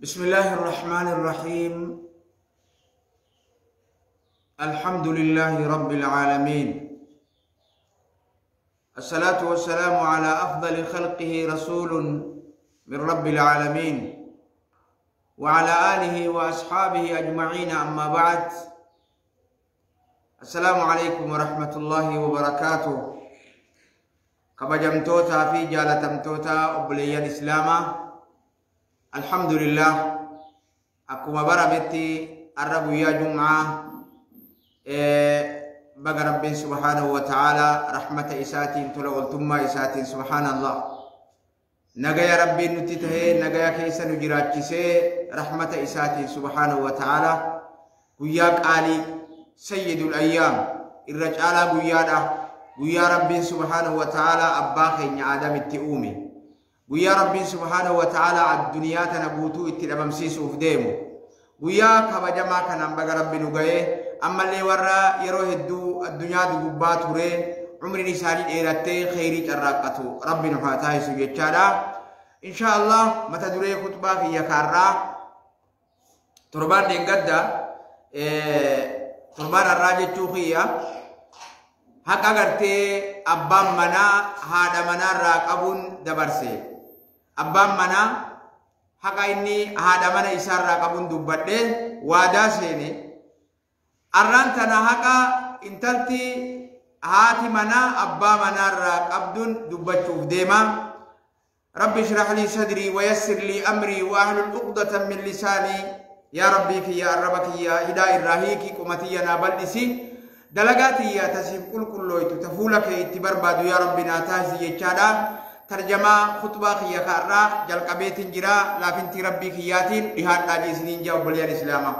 بسم الله الرحمن الرحيم. الحمد لله رب العالمين، الصلاة والسلام على أفضل خلقه رسول من رب العالمين وعلى آله وأصحابه أجمعين، أما بعد، السلام عليكم ورحمة الله وبركاته. Kabajamtoota fi jaalatamtoota obboleeyyan Islaamaa, alhamdulillah, akkuma barametti har'a guyyaa Jum'aa baga Rabbiin subhaanahu wa ta'aalaa rahmata isaatiin, tola ooltummaa isaatiin, subhaanallah, nagaya Rabbiin nutti tahee nagaya keessa nu jiraachisee, rahmata isaatiin subhaanahu wa ta'aalaa guyyaa qaalii, sayyidul ayyaam, irra caalaa guyyaadha, guyyaa Rabbiin subhaanahu wa ta'aalaa abbaa keenya Aadam itti uume, guyyaa Rabbiin subhaanahu wa ta'aalaa addunyaa tana guutuu itti dhabamsiisuuf deemu, guyyaa kabajamaa kanaan baga Rabbi nu ga'ee. Ammallee warra yeroo hedduu addunyaa gubbaa ture, umriin isaanii dheerattee kheyrii carraaqqatu Rabbi nu haa taasisu jechaadha. Insha Allah, mata duree khutbaa kiyya kaarraa torbaan dheengadda, torbaan har'aa jechuu kiyya, haqa gartee abbaan manaa haadha manaarraa qabuun dabarse. Abbaan manaa haqa inni haadha mana isaarraa qabuun dubbadhe, waadaa seene. Arraan tana haqa intalti haati manaa abbaa manaarraa qabduun dubbachuuf deema. رب اشرح لي صدري ويسر لي أمري واحلل عقدة من لساني. يا ربي كي يا ربك يا هدا الراهيكي قمتي يا نابلسي دلقاتي يا تسيب كل كلويتو تفولك اتبربادو يا ربي ناتازي يجادا. ترجمة خطبة كي كارا جلق بيت جرا لكن ربي كياتين إهان ناجي جاو بليان إسلاما.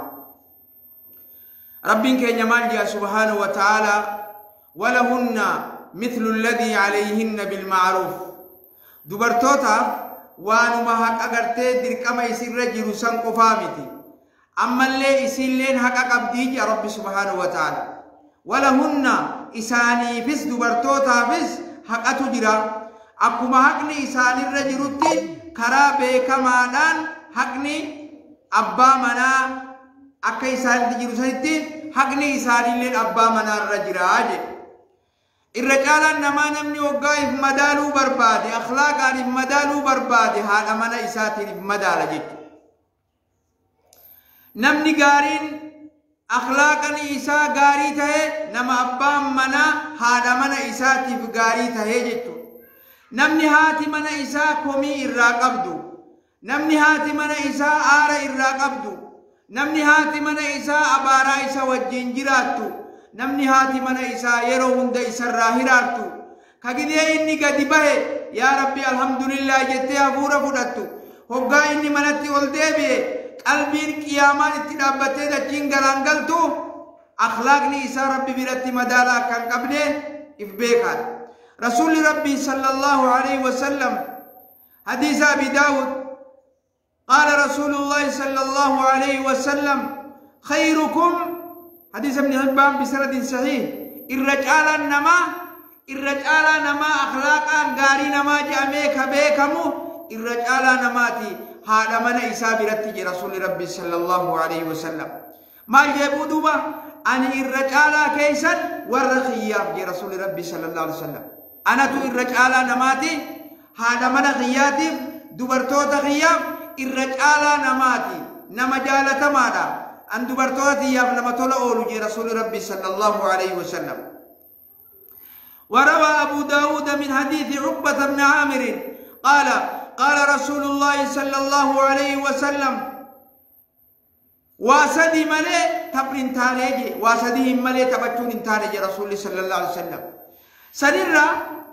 ربي كي يا سبحانه وتعالى: ولهن مثل الذي عليهن بالمعروف. Dubartootaaf waanuma haqa gartee dirqama isirra jiru san qofaa miti, ammallee isilleen haqa qabdii jea Rabbi subhaanahu wa ta'ala. Walahunna, isaaniifis, dubartootaafis haqatu jira. Akkuma haqni isaanirra jirutti karaa beekamaadhaan haqni abbaa manaa akka isaanitti jiru sanitti haqni isaanilleen abbaa manaarra jira jedhe. Irra caalaan namaa, namni waggaa if madaaluu barbaade, akhlaaqaan if madaaluu barbaade, haadha mana isaatiin if madaala jechuudha. Namni gaariin akhlaaqan isaa gaarii tahe nama abbaan manaa haadha mana isaatiif gaarii tahe jechuudha. Namni haati mana isaa komii irraa qabdu, namni haati mana isaa aara irraa qabdu, namni haati mana isaa abaaraa isa wajjin jiraattu, namni haati mana isaa yeroo hunda isarraa hiraartu, ka gidee inni gadi bahe "Yaa Rabbi, alhamdulillah" jettee hafuura fudhattu, hoggaa inni manatti ol deebi'e qalbiin qiyaamaan itti dhaabbattee dachiin garaan galtu, akhlaaqni isaa Rabbi biratti madaala akka hin qabne if beekaadha. Rasuulli Rabbii sallallahu alaihi wasallam, hadiisa Abi Daawud, قال رسول الله صلى الله عليه وسلم خيركم، حديث ابن حبان بسند صحيح، الرجال نما الرجال نما أخلاقا غاري نما جامع كبيكمو الرجال نماتي هذا من إسا برتي رسول ربي صلى الله عليه وسلم. Maal jeebuu duuba? Ani irra caalaa keessan warra kiyyaaf jee Rasuulli Rabbi sallallahu alaihi wasallam. Anatu irra caalaa namaati, haadha mana kiyyaatiif, dubartoota kiyyaaf irra caalaa namaati, nama jaalatamaadha. An dubartoota kiyyaaf nama tola oolu jee Rasuulli Rabbi sallallahu alaihi wasallam. وروى أبو داود من حديث عقبة بن عامر قال: قال رسول الله صلى الله عليه وسلم. Waa sadi malee taphni hin taane je, waa sadi hin malee taphachuun hin taane je Rasuulli sallallahu alaihi wasallam. Sanirra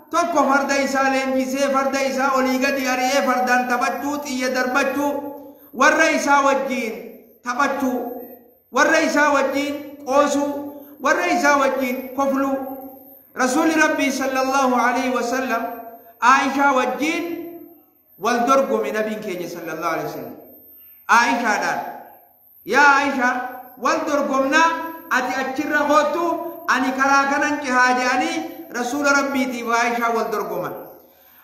tokko farda isaa leenjisee, farda isaa olii gadi ari'ee fardaan taphachuu, xiyya darbachuu, warra isaa wajjiin taphachuu, warra isaa wajjiin qoosuu, warra isaa wajjiin kofluu. Rasuulli Rabbii sallallahu alaihi wasallam Aishaa wajjiin wal dorgome. Nabiin keenya sallallahu alaihi wasallam Aishaadhaan, "Yaa Aishaa, wal dorgomnaa, ati achirra koottu, ani karaa kanan cehaa" jedhanii Rasuula Rabbiitiif Aishaa wal dorgoman.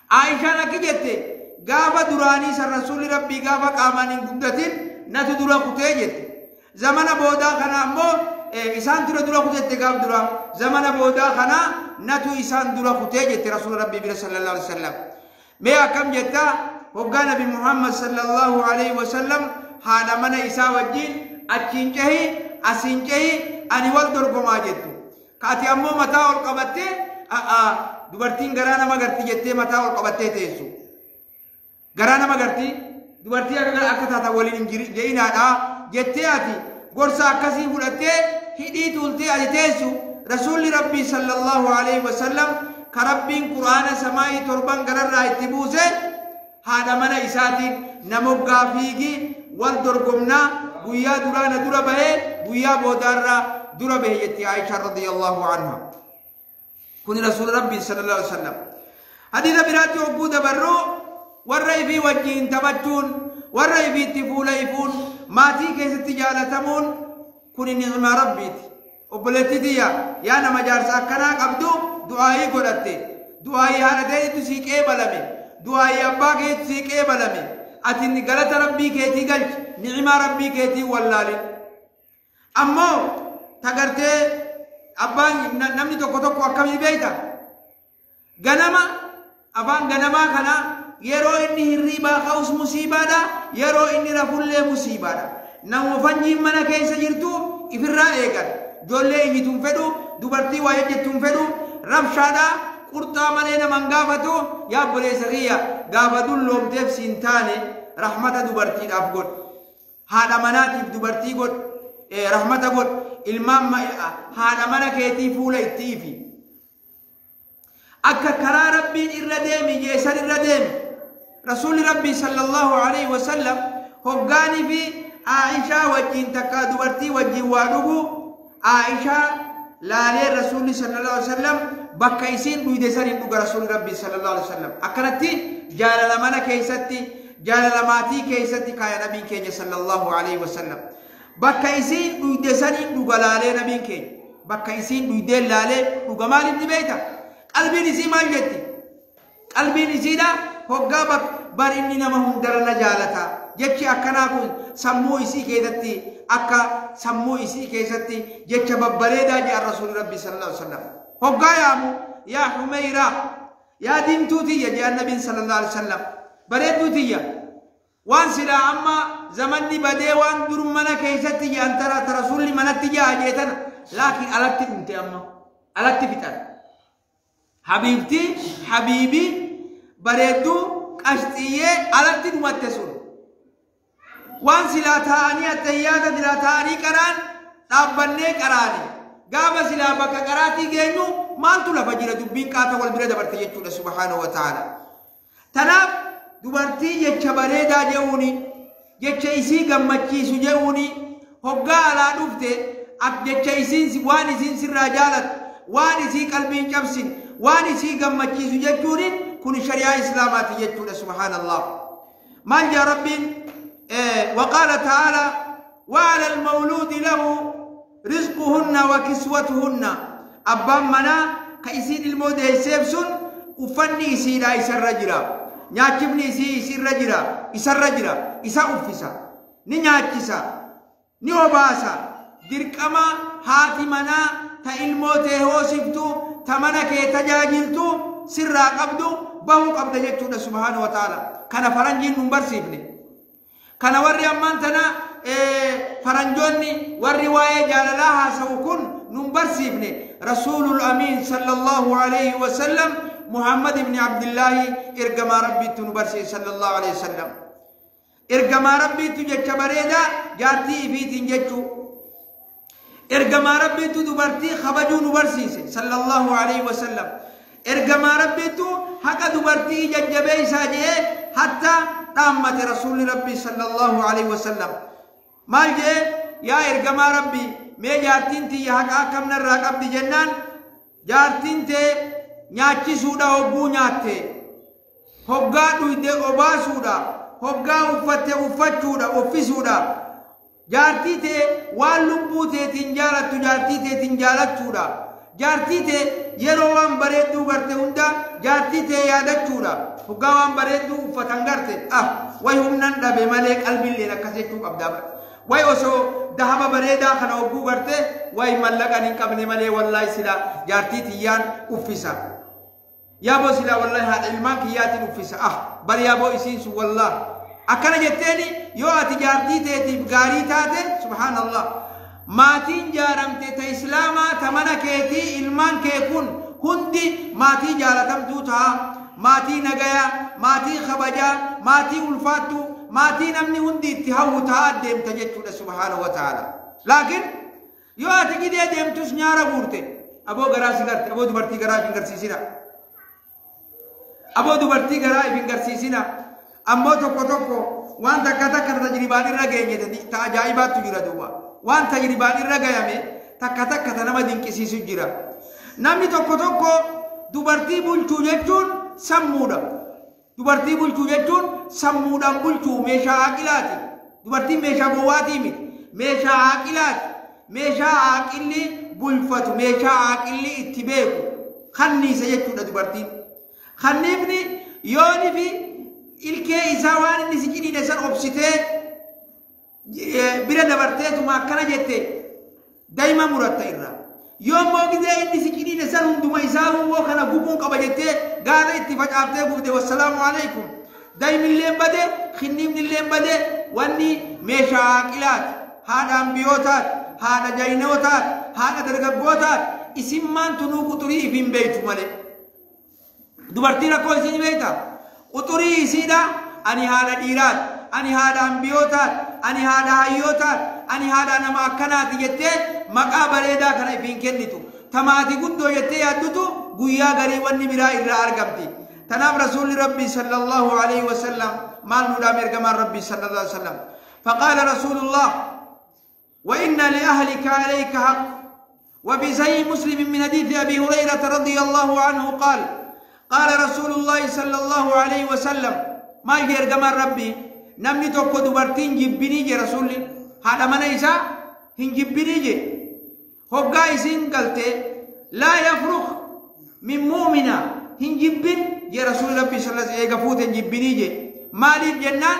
Aishaan akki jette: Gaafa duraanii san Rasuulli Rabbii gaafa qaamaan hin guddatin natu dura kutee jette. Zamana boodaa kana ammoo isaan tura dura kutette gaaf dura. Zamana boodaa kana natu isaan dura kutee jette Rasuula Rabbii bira sallallahu alaihi wasallam. Mee akkam jetta hoggaa Nabi Muhammad sallallahu alaihi wasallam haadha mana isaa wajjin achiin cehi asiin cehi ani wal dorgomaa jettu. Ka ati ammoo mataa ol qabattee dubartiin garaa nama garti jettee mataa ol qabattee teessu. Garaa nama garti dubartii akka taatan waliin hin je'inaadha jettee ati gorsa akkasii fudhattee hidhii tuultee ati teessu. Rasuulli Rabbii sallallahu alaihi wasallam ka Rabbiin Qur'aana samaayii torban gararraa itti buuse haadha mana isaatiin namoggaa fiigi wal dorgomnaa guyyaa duraa na dura bahee guyyaa boodaarraa dura bahe jetti Aisha radiyallahu anha. Kuni Rasuula Rabbii sallallahu alaihi wasallam. Hadiisa biraatti hogguu dabarru warra ifii wajjiin taphachuun, warra ifiitti fuula ifuun, maatii keessatti jaalatamuun kuni ni'maa Rabbiiti. Obboleettii tiyya yaa nama jaarsa akkanaa qabdu du'aayii godhatte, du'aayii haadha teetitu sii qeebalame, du'aayii abbaa keetu sii qeebalame, ati galata Rabbii keetii galchi, ni'maa Rabbii keetii wallaalin. Ammoo tagartee abbaan namni tokko tokko akkamii beekta? Ganama afaan ganamaa kana yeroo inni hirriibaa ka'us musiibaadha, yeroo inni rafullee musiibaadha. Nama fanjiin mana keessa jirtu ifirraa eegan. Ijoollee iyyituun fedhu, dubartii waa jejjettuun fedhu, rabshaadha, qurxaa malee nama hin gaafatu. Yaa obboleessa kiyya gaafa dulloomteef siin taane rahmata dubartiidhaaf godhu. Haadha manaatiif dubartii godhu, rahmata godhu. Ilmaan haadha mana keetii fuula itti ifi. Akka karaa Rabbiin irra deemi jeessan irra deemi. Rasuulli Rabbii sallallahu alaihi wasallam hoggaanii fi Aishaa wajjin takka dubartii wajjin waa dhugu Aishaa laalee Rasuulli sallallahu alaihi wasallam bakka isiin dhuyde san hin dhuga Rasuulli Rabbii sallallahu alaihi wasallam. Akkanatti jaalala mana keessatti, jaalala maatii keessatti kaaya nabiin keenya sallallahu alaihi wasallam. Bakka isiin dhuyde san hin dhuga laalee nabiin keenya. Bakka isiin dhuydee laalee dhuga maaliif ni beekta? Qalbiin isii maal jetti? Qalbiin isiidha hoggaa bar inni nama hundarra na jaalata. Jechi akkanaa kun sammuu isii keessatti akka sammuu isii keessatti jecha babbareedaa jedhan Rasuulli Rabbii sallallahu alaihi wasallam. Hoggaa yaamu yaa Humeyraa yaa diimtuu tiyya jedhan Nabiin sallallahu alaihi wasallam. Bareedduu tiyya. Waan silaa amma zamanni badee waan dur mana keessatti jedhan tara Rasuulli manatti ja'a jeetana laakiin alatti dhumte amma alatti fixan. Habiibti habiibii bareedduu qashxiyyee alatti dhumatte sun. Waan silaa taa'anii attayyaata silaa taa'anii qaraan dhaabbannee qaraane. Gaafa silaa bakka qaraatii geenyu maaltu lafa jira dubbiin qaata wal bira dabarte jechuudha subhaanahu wa ta'ala. Tanaaf dubartii jecha bareedaa je'uuni, jecha isii gammachiisu je'uuni, hoggaa alaa dhufte jecha isiin waan isiin sirraa jaalattu, waan isii qalbiin cabsin, waan isii gammachiisu jechuuni kun shari'aa Islaamaati jechuudha subhaanallah. Maal jaa Rabbiin وقال تعالى وعلى المولود له رزقهن وكسوتهن. أبان منا كيسين المودة سيبسون وفني إسيرا إسر رجلا نياتشبني إسي إسير رجلا إسر رجلا إسا أفسا نياتشسا نيوباسا دركما هاتي منا تا هوسفتو تمنا كي تجاجلتو سرا قبدو بهو قبد جتو سبحانه وتعالى. كان فرنجين نمبر سيفني كان وري أمان تنا فرنجوني والرواية جاللاها سوكن نمبر سيفني. رسول الأمين صلى الله عليه وسلم محمد بن عبد الله إرجما ربي تنبرسي صلى الله عليه وسلم. إرجما ربي تجتش بريدا جارتي إفيتين جتشو. إرجما ربي تدبرتي خبجو نبرسي صلى الله عليه وسلم. إرجما ربي تو حق دبرتي ججبي ساجه حتى تامة رسول ربي صلى الله عليه وسلم. مال جه يا إرجما ربي مي جارتين تي حق أكم نراك عبد جنان جارتين تي نياتشي سودا هبو نياتي هبغا دويده أوبا سودا هبغا أفته أفتشودا أفسودا جارتي تي واللبو تي تنجالة تجارتي تي تنجالة سودا جارتي تي yeroo waan bareedduu garte hunda jaartii tee yaadachuudha. Hoggaa waan bareedduu uffatan garte, ah, way humnan dhabe malee qalbiilleen akkas jechuu qabda. Way osoo dahaba bareedaa kana hogguu garte, way mallaqan hin qabne malee wallaahi sila jaartii tiyyaan uffisa. Yaaboo silaa wallaahi haadha ilmaan kiyyaatiin uffisa. Ah, bar yaaboo isiin sun wallaah. Akkana jetteeni yoo ati jaartii teetiif gaarii taate, subhaanallah. Maatiin jaaramte ta islaamaa ta mana keetii ilmaan kee kun hundi maatii jaalatamtuu ta'a. Maatii nagayaa, maatii kabajaa, maatii ulfaattuu, maatii namni hundi itti hawwu ta'a deemta jechuudha subhaanahu wa ta'ala. Laakiin yoo ati gidee deemtus nyaara guurte, aboo garaa si garte, aboo dubartii garaa hin garsiisina. Aboo dubartii garaa hin garsiisina. Ammoo tokko tokko waan takka takka tajribaan irra geenye ta ajaa'ibaattu jira duuba. Waan tajribaan irra gayame takka takka ta nama dinqisiisu jira. Namni tokko tokko dubartii bulchuu jechuun sammuudha. Dubartii bulchuu jechuun sammuudhaan bulchuu meeshaa aqilaati. Dubartiin meeshaa gowwaatii miti. Meeshaa aqilaati. Meeshaa aqilli bulfatu, meeshaa aqilli itti beeku. Kanniisa jechuudha dubartiin. Kanniifni yooni fi ilkee isaa waan inni si ciniine san obsitee bira dabarteetuma akkana jette daa'ima muratta irra. Yoo immoo gizee inni si ciniine san hunduma isaa immoo kana gubuun qaba jettee gaara itti facaaftee gubde, wassalaamu alaikum. Daa'imillee bade, kinniifnillee bade, wanni meeshaa aqilaati. Haadha ambiyootaati, haadha jaynootaati, haadha dargaggootaati. Isin maan tunuu quxurii ifin beeytu malee. Dubartii rakkoo isin beeyta. Quxurii isiidha. Ani haadha dhiiraati, ani haadha ambiyootaati, ani haadha hayyootaati, ani haadha nama akkanaati jettee maqaa bareedaa kana ifiin kennitu. Tamaati guddoo jettee yaaddutu guyyaa garii wanni biraa irraa argamti. Tanaaf rasuulli Rabbii sallallahu alaihi wasallam maal nuudhaam ergamaan Rabbii sallallahu alaihi wasallam. فقال رسول الله وإن لأهلك عليك حق. وفي صحيح مسلم من حديث أبي هريرة رضي الله عنه قال قال رسول الله صلى الله عليه وسلم ما يرجم ربي نمني توكو دبرتين جبني جي رسولي هذا من إيسا هن جبني جي هوغا إسين قلت لا يفرخ من مؤمنة هن جبن جي رسول ربي صلى الله عليه وسلم فوت جبني جي مالي الجنان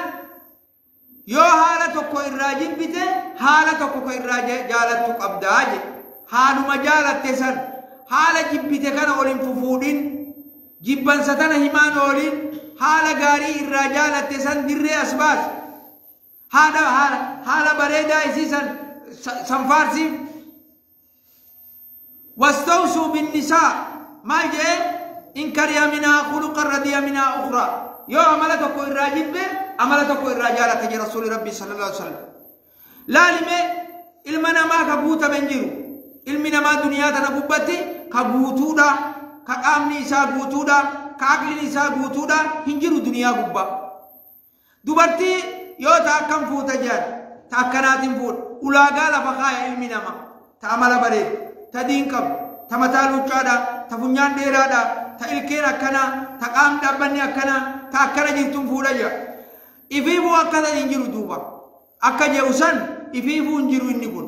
يو حالة توكو إراجب بته حالة توكو إراجب جالت قبدا جي حالو مجالت تسن حالة جبته كان أولين ففودين جبان ستنا همان أولين حالة غاري إراجالت تسن در أسباس حالة حالة حالة بريدة إسيسن سنفارسي. واستوصوا بالنساء ما جاء إن كره منها خلقا رضي منها أخرى. يو عملتك إراجب به عملتك إراجالت تجي رسول ربي صلى الله عليه وسلم. لا لمه ilma namaa ka guutame hin jiru. Ilmi namaa duniyaa tana gubbatti ka guutuudha, ka qaamni isaa guutuudha, ka aqliin isaa guutuudha hin jiru duniyaa gubbaa. Dubartii yoo ta akkam fuuta jedhan ta akkanaatiin fuudha. Ulaagaa lafa kaaya ilmi namaa. Ta amala bareedu, ta diin qabu, ta mataa luuccaadha, ta funyaan dheeraadha, ta ilkeen akkanaa, ta qaamni dhaabbanni akkanaa, ta akkana jirtuun fuudha jedha. Ifiifuu akkana hin jiru duuba. Akka jedhu san ifiifuu hin jiru inni kun.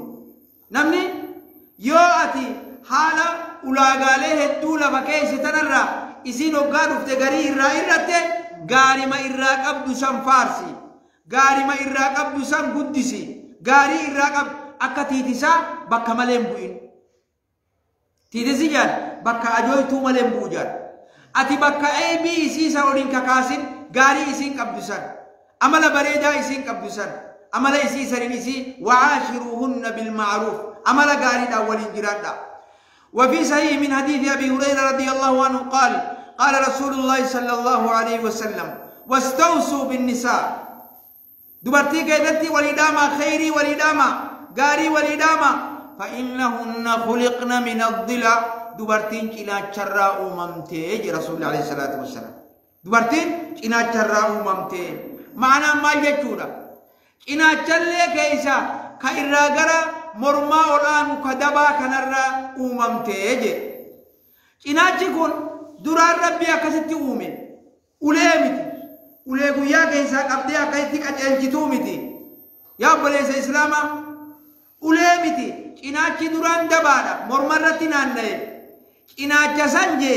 Namni yoo ati haala ulaagaalee hedduu lafa keessa tanarraa isiin hoggaa dhufte garii irraa irratte gaarima irraa qabdu san faarsi. Gaarima irraa qabdu san guddisi. Gaarii irraa qabdu akka tiitisaa bakka malee hin bu'in. Tiitisi jaal bakka ajooytuu malee hin bu'u jaal. Ati bakka eebii isii san oliin kakaasin gaarii isiin qabdu san. Amala bareedaa isiin qabdu san. Amala isii saniin isii wacaashiruuhunna bilma'ruuf. Amala gaariidhaan waliin jiraadha. وفي صحيح من حديث أبي هريرة رضي الله عنه قال قال رسول الله صلى الله عليه وسلم واستوصوا بالنساء. دبرتي كيدتي ولداما خيري ولداما غاري ولداما فإنهن خلقن من الضلع. دبرتين إلى شراء أممتي رسول الله عليه الصلاة والسلام. دبرتين إلى شراء أممتي معنى ما يجودا إلى شلة كيسا كإراغرا مرما أولانو كدبا كنرا أممتي. إلى شكون درار ربي أكستي أمي أولمتي أولي قويا كيسا قبضي أكستي كأجنجتومتي يا بليس إسلاما أولمتي. إناچ دران دبادا مرمرتي نانني إناچ سنجي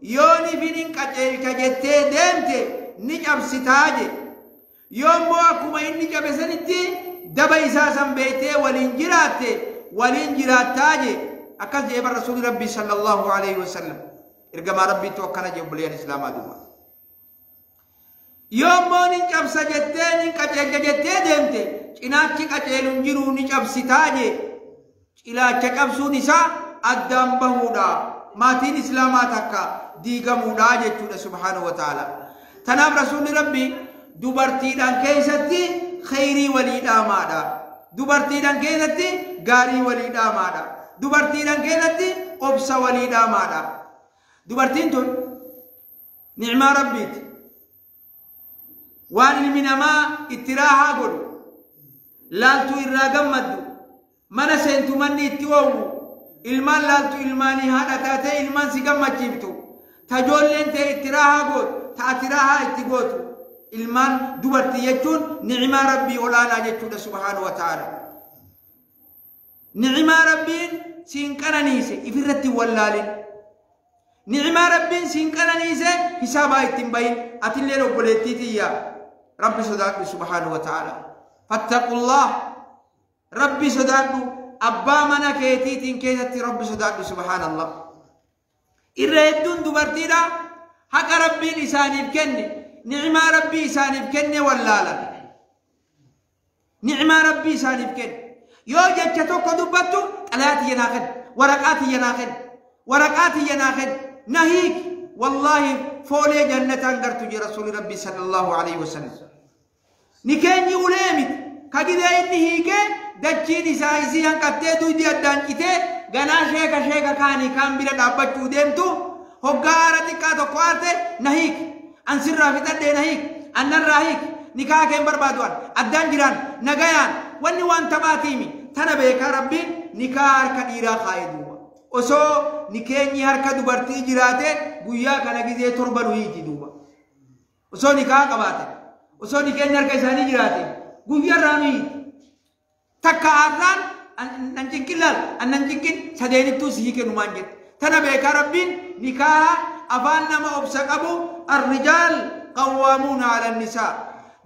Yooni finin qaceelcha jettee deemte ni cabsitaa je. Yoommoo akkuma inni cabe sanitti daba isaa san beektee waliin jiraatte waliin jiraattaa je. Akkas jedhee bara Rasuulli Rabbii sallallahu alaihi wasallam. Ergamaa Rabbiitu akkana jedhe obboleeyyan Islaamaa duuba. Yoommoo ni cabsa jettee ni qaceelcha jettee deemte cinaachi qaceelu hin jiru ni cabsitaa je. Cinaacha cabsuun isaa addaan bahuudha. Maatiin Islaamaa takka diigamuudha jechuudha subhaanahu wa ta'ala. Tanaaf Rasuulli Rabbii dubartiidhaan keessatti kheyrii walii dhaamaadha. Dubartiidhaan keessatti gaarii walii dhaamaadha. Dubartiidhaan keessatti obsa walii dhaamaadha. Dubartiin tun ni'maa Rabbiiti. Waan ilmi namaa itti raahaa godhu, laaltuu irraa gammaddu, mana seentu manni itti oowwu, ilmaan laaltu ilmaanii haadha taatee ilmaan si gammachiiftu, tajoolleen ta'e itti raahaa gootu, ta ati raahaa itti gootu. Ilmaan dubartii jechuun ni'imaa Rabbii olaanaa jechuudha subhaanahu wa ta'ala. Ni'imaa Rabbiin siin qananiise ifirratti wallaalin. Ni'imaa Rabbiin siin qananiise hisaabaa ittiin bahin. Atillee obboleettii tiyya Rabbi sodaadhu subhaanahu wa ta'ala. Fattaqullah, Rabbi sodaadhu, abbaa mana keetiitiin keessatti Rabbi sodaadhu subhaanallah. Irra hedduun dubartiidha haqa Rabbiin isaaniif kenne, ni'imaa Rabbii isaaniif kenne wallaalan. Ni'imaa Rabbii isaaniif kenne. Yoo jecha tokko dubbattu xalayaa tiyya naa kenni, waraqaa tiyya naa kenni, waraqaa tiyya naa kenni, na hiiki. Wallaahi foolee jannataan gartu jee Rasuulli Rabbii sallallahu alaihi wasallam. Nikeenyi ulee miti. Ka gidee inni hiikee dachiin isaa isii hanqattee duydi addaan citee ganaa sheeka sheeka kaanii kaan bira dhaabbachuu deemtu hoggaa aara xiqqaa tokko aarte na hiiki. An sirraa fixadhee na hiiki. An narraa hiiki. Nikaa keen barbaadu an. Addaan jiraan nagayaan wanni waan taphaatiimi. Tana beekaa Rabbiin nikaa harka dhiiraa kaa'e duuba. Osoo nikeenyi harka dubartii jiraate guyyaa kana gizee 7 nu hiiti duuba. Osoo nikaa qabaate, osoo nikeenyi harka isaanii jiraate guyyaarraa nu hiiti. Takka aarraan nan cinqin laal, an nan cinqin sadeenittuu si hiike numaan jette. Tana beekaa Rabbiin nikaa afaan nama obsa qabu arrijaal qawwaamuuna ala nisaa.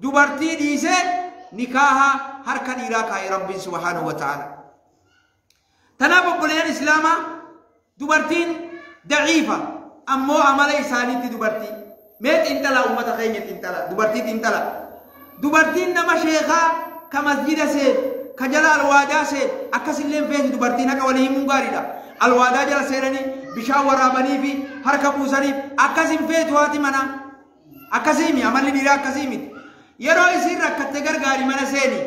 Dubartii dhiisee nikaaha harka dhiiraa kaa'e Rabbiin subhaanahu wa ta'ala. Tanaaf obboleeyyan Islaamaa dubartiin daciifa ammoo amala isaaniitti dubartii. Mee xiinxalaa uummata keenya xiinxalaa, dubartii xiinxalaa. Dubartiin nama sheekaa ka masjida seen, ka jala alwaadaa seen, akkasillee feetu dubartiin haqa walii himuun gaariidha. Alwaadaa jala seenanii bishaan waraabanii fi harka buusaniif akkas hin feetu haati manaa. Akkasii amalli dhiiraa akkasii miti. Yeroo isiin rakkatte gargaari mana seeni.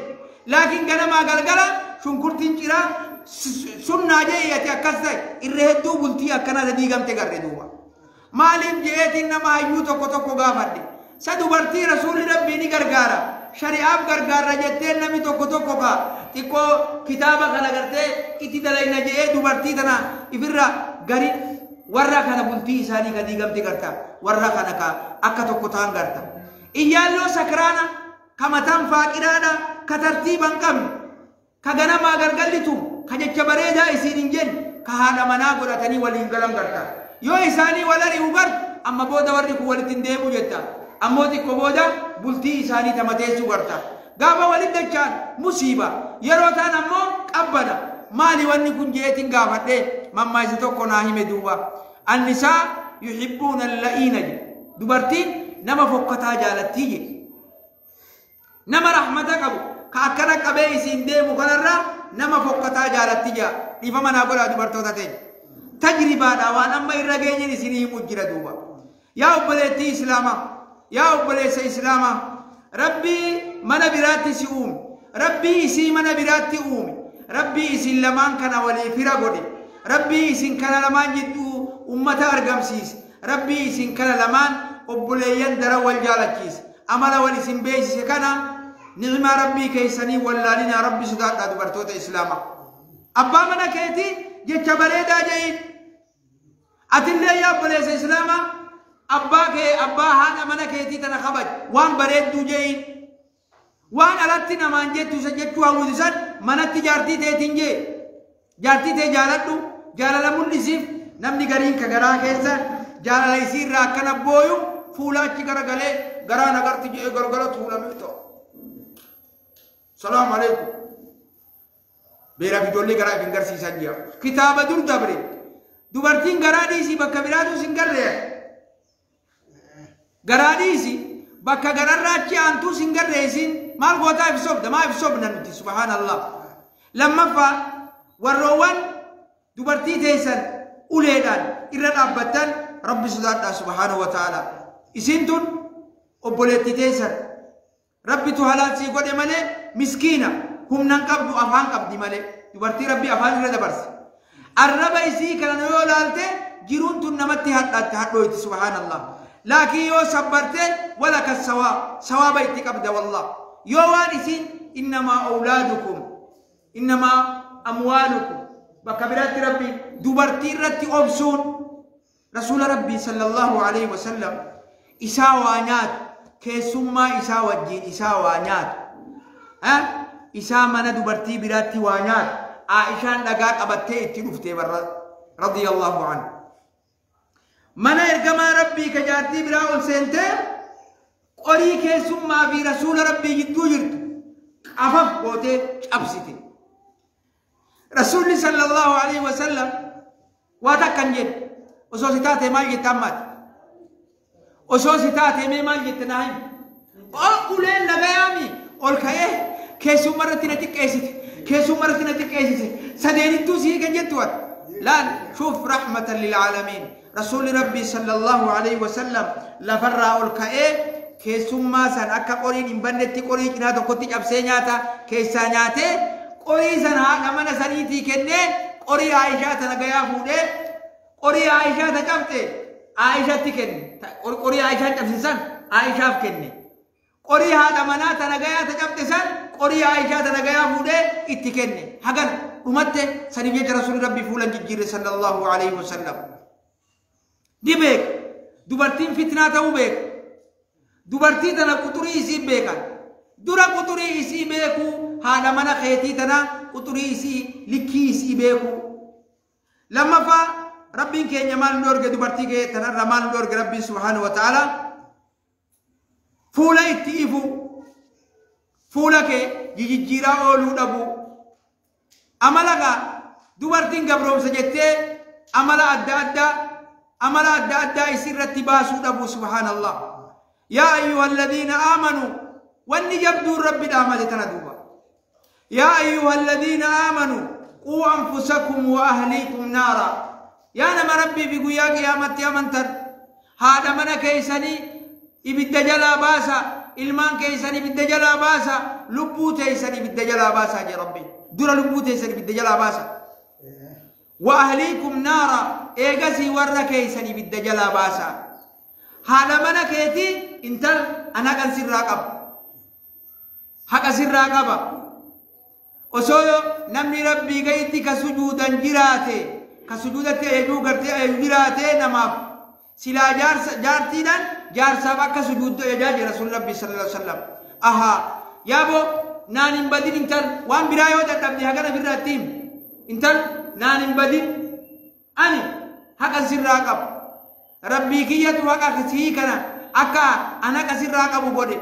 Laakiin ganamaa galgala shunkurtiin ciraa sunnaa jee ati akkas ta'e irra hedduu bultii akkanaa diigamte garre duuba. Maaliif jeetiin nama hayyuu tokko tokko gaafadhe. Sa dubartii Rasuulli Rabbii ni gargaara. Shari'aaf gargaarra jettee namni tokko tokko ka xiqqoo kitaaba kana gartee itti dalayna je'ee dubartii tana ifirra gari warra kana bultii isaanii ka diigamte garta. Warra kana ka akka tokko ta'an garta. Iyyaalloo sakraana ka mataan faaqiraadha ka tartiiba hin qabne ka ganamaa galgallitu ka jecha bareedaa isiin hin jenne ka haadha manaa godhatanii waliin galan garta. Yoo isaanii wal ari'u gartu amma booda warri kun walitti hin deebi'u jetta. Ammoo xiqqoo booda bultii isaanii tamateessuu garta. Gaafa walitti dachaan musiiba. Yeroo ta'an ammoo qabbana. Maali wanni kun jeetiin gaafadhee mammaayisa tokko naa hime duuba. Annisaa yuhibbuuna alla'iina jedhe. Dubartiin nama fokkataa jaalattii jedhe. Nama rahmata qabu ka akkana qabee isiin deemu kanarraa nama fokkataa jaalatti jedha. Dhiifama naa godhaa dubartoota teenya. Tajribaadha waan amma irra geenyeen isinii himu jira duuba. Yaa obboleettii Islaamaa, yaa obboleessa Islaamaa, Rabbii mana biraatti si uume, Rabbii isii mana biraatti uume, Rabbii isin lamaan kana walii fira godhe, Rabbii isin kana lamaan jidduu ummata argamsiise, Rabbii isin kana lamaan obboleeyyan daran wal jaalachiise, amala wal isin beeksise kana ni'imaa Rabbii keessanii wallaalinaa Rabbi sodaadhaa dubartoota Islaamaa. Abbaa mana keetii jecha bareedaa je'iin. Atillee yaa obboleessa Islaamaa abbaa kee abbaa haadha mana keetii tana kabaj waan bareedduu je'iin. Waan alatti namaan jettu isa jechuu hawwitu san manatti jaartii teetiin jee. Jaartii tee jaaladhu jaalala mul'isiif namni gariin ka garaa keessa jaalala isii irraa akkana booyu fuula achi garagalee garaa nagarti jedhee gargara tuulamee ta'u. Salaamu alaikum. Beeraaf ijoollee garaa hin garsiisan jira. Kitaaba dur dabre. Dubartiin garaa dhiisii bakka biraatu sin garree. Garaa dhiisii bakka gararraa achi aantuu sin garree isin maal gootaa if sobda maa if sobna nuti subhaanallah. Lammaffaa warroowwan dubartii teessan uleedhaan irra dhaabbattan rabbi sodaadhaa subhaanahu wa ta'ala. Isin tun obboleettii teessan rabbitu halaal sii godhe malee miskiina humna hin qabdu afaan qabdi malee dubartii rabbi afaan irra dabarse. Arraba isii kana yoo laalte jiruun tun namatti hadhaatti hadhooyti subhaanallah. Laakiin yoo sabbarte walaka sawaab sawaaba itti qabda wallah. Yoo waan isiin innamaa awlaadukum innamaa amwaalukum bakka biraatti rabbi dubartii irratti obsuun rasuula rabbii sallallahu alaihi wasallam isaa waa nyaatu keessummaa isaa wajjiin isaa waa nyaatu isaa mana dubartii biraatti waa nyaatu Aishaan dhagaa qabattee itti dhuftee barra radiyallahu anhu. Mana ergamaa rabbii ka jaartii biraa ol seentee qorii keessummaa fi rasuula rabbii gidduu jirtu qafaf gootee cabsite. Rasuulli sallallahu alaihi wasallam waa takka hin jedhe osoo si taate maal jette ammaati? Osoo si taate mee maal jette naa himi? Uleen nagayaami ol ka'ee keessummaa irratti na xiqqeessite keessummaa irratti na xiqqeessite sadeenittuu sii kan jettu ati. Laal shuuf rahmatan lil aalamiin. Rasuulli rabbii sallallahu alaihi wasallam lafarraa ol ka'ee keessummaa san akka qoriin hin bannetti qorii cinaa tokkotti cabsee nyaata keessaa nyaatee qorii san haadha mana saniitii kennee qorii Aayishaa tana gayaa fuudhee qorii Aayishaa ta cabxe Aayishaatti kenne. Qorii Aayishaan cabse san Aayishaaf kenne. Qorii haadha manaa tana gayaa ta cabxe san qorii Aayishaa tana gayaa fuudhee itti kenne. Hagan dhumatte saniif jecha rasuulli rabbii fuula jijjiirre sallallahu alaihi wasallam. Ni beeka. Dubartiin fitnaa ta'uu beeka. Dubartii tana quxurii isii beekan. Dura quxurii isii beekuu haadha mana keetii tana quxurii isii likkii isii beekuu. Lammaffaa rabbiin keenya maal nu dhorge dubartii kee tanarra maal nu dhorge rabbiin subhaanahu wa ta'ala fuula itti ifu fuula kee jijjiiraa ooluu dhabu amala gaa dubartiin gabroomsa jettee amala adda addaa amala adda addaa isirratti baasuu dhabu subhaanallah. Yaa ayyuha alladhiina aamanuu wanni jabduun rabbi dhaamate tana duuba. Yaa ayyuha alladhiina aamanuu quu anfusakum wa ahliikum naara. Yaa nama rabbii fi guyyaa qiyaamatti amantan haadha mana keessanii ibidda jalaa baasa ilmaan keessan ibidda jalaa baasa lubbuu teessan ibidda jalaa baasaa jee rabbi dura lubbuu teessan ibidda jalaa baasa. Wa ahliikum naara eegasii warra keessan ibidda jalaa baasa. Haadha mana keetii intal an haqan sirraa qaba. Haqa sirraa qaba. Osoo namni rabbii gahitti ka sujuudan jiraate ka sujuudatti ajajuu gartee ajaju jiraate namaaf silaa jaartiidhaan jaarsaaf akka sujuuddu ajajaa jira rasuulli rabbii sallallahu alaihi wasallam. Ahaa yaaboo naan hin badin intal waan biraa yoo dadhabde hagana ofirraa itti himi. Intal naan hin badin ani haqa sirraa qaba. Rabbii kiyyatu haqa sii kana akka an haqa sirraa qabu godhe.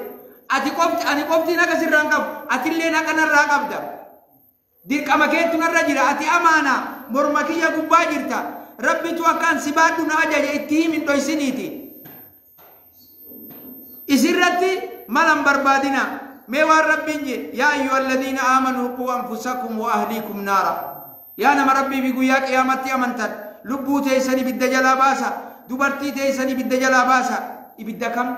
Ati qofti ani qoftiin haqa sirraa hin qabu atilleen haqa narraa qabda. Dirqama keetu narra jira ati amaana morma kiyya gubbaa jirta. Rabbitu akka an si baadhu na ajaje itti himi hin dhoysiniiti. Isirratti mala hin barbaadina. Mee waan rabbiin je yaa ayyuha alladhiina aamanuu quu anfusakum wa ahliikum naara. Yaa nama rabbii fi guyyaa qiyaamatti amantan lubbuu teessan ibidda jalaa baasa dubartii teessan ibidda jalaa baasa. Ibidda kam?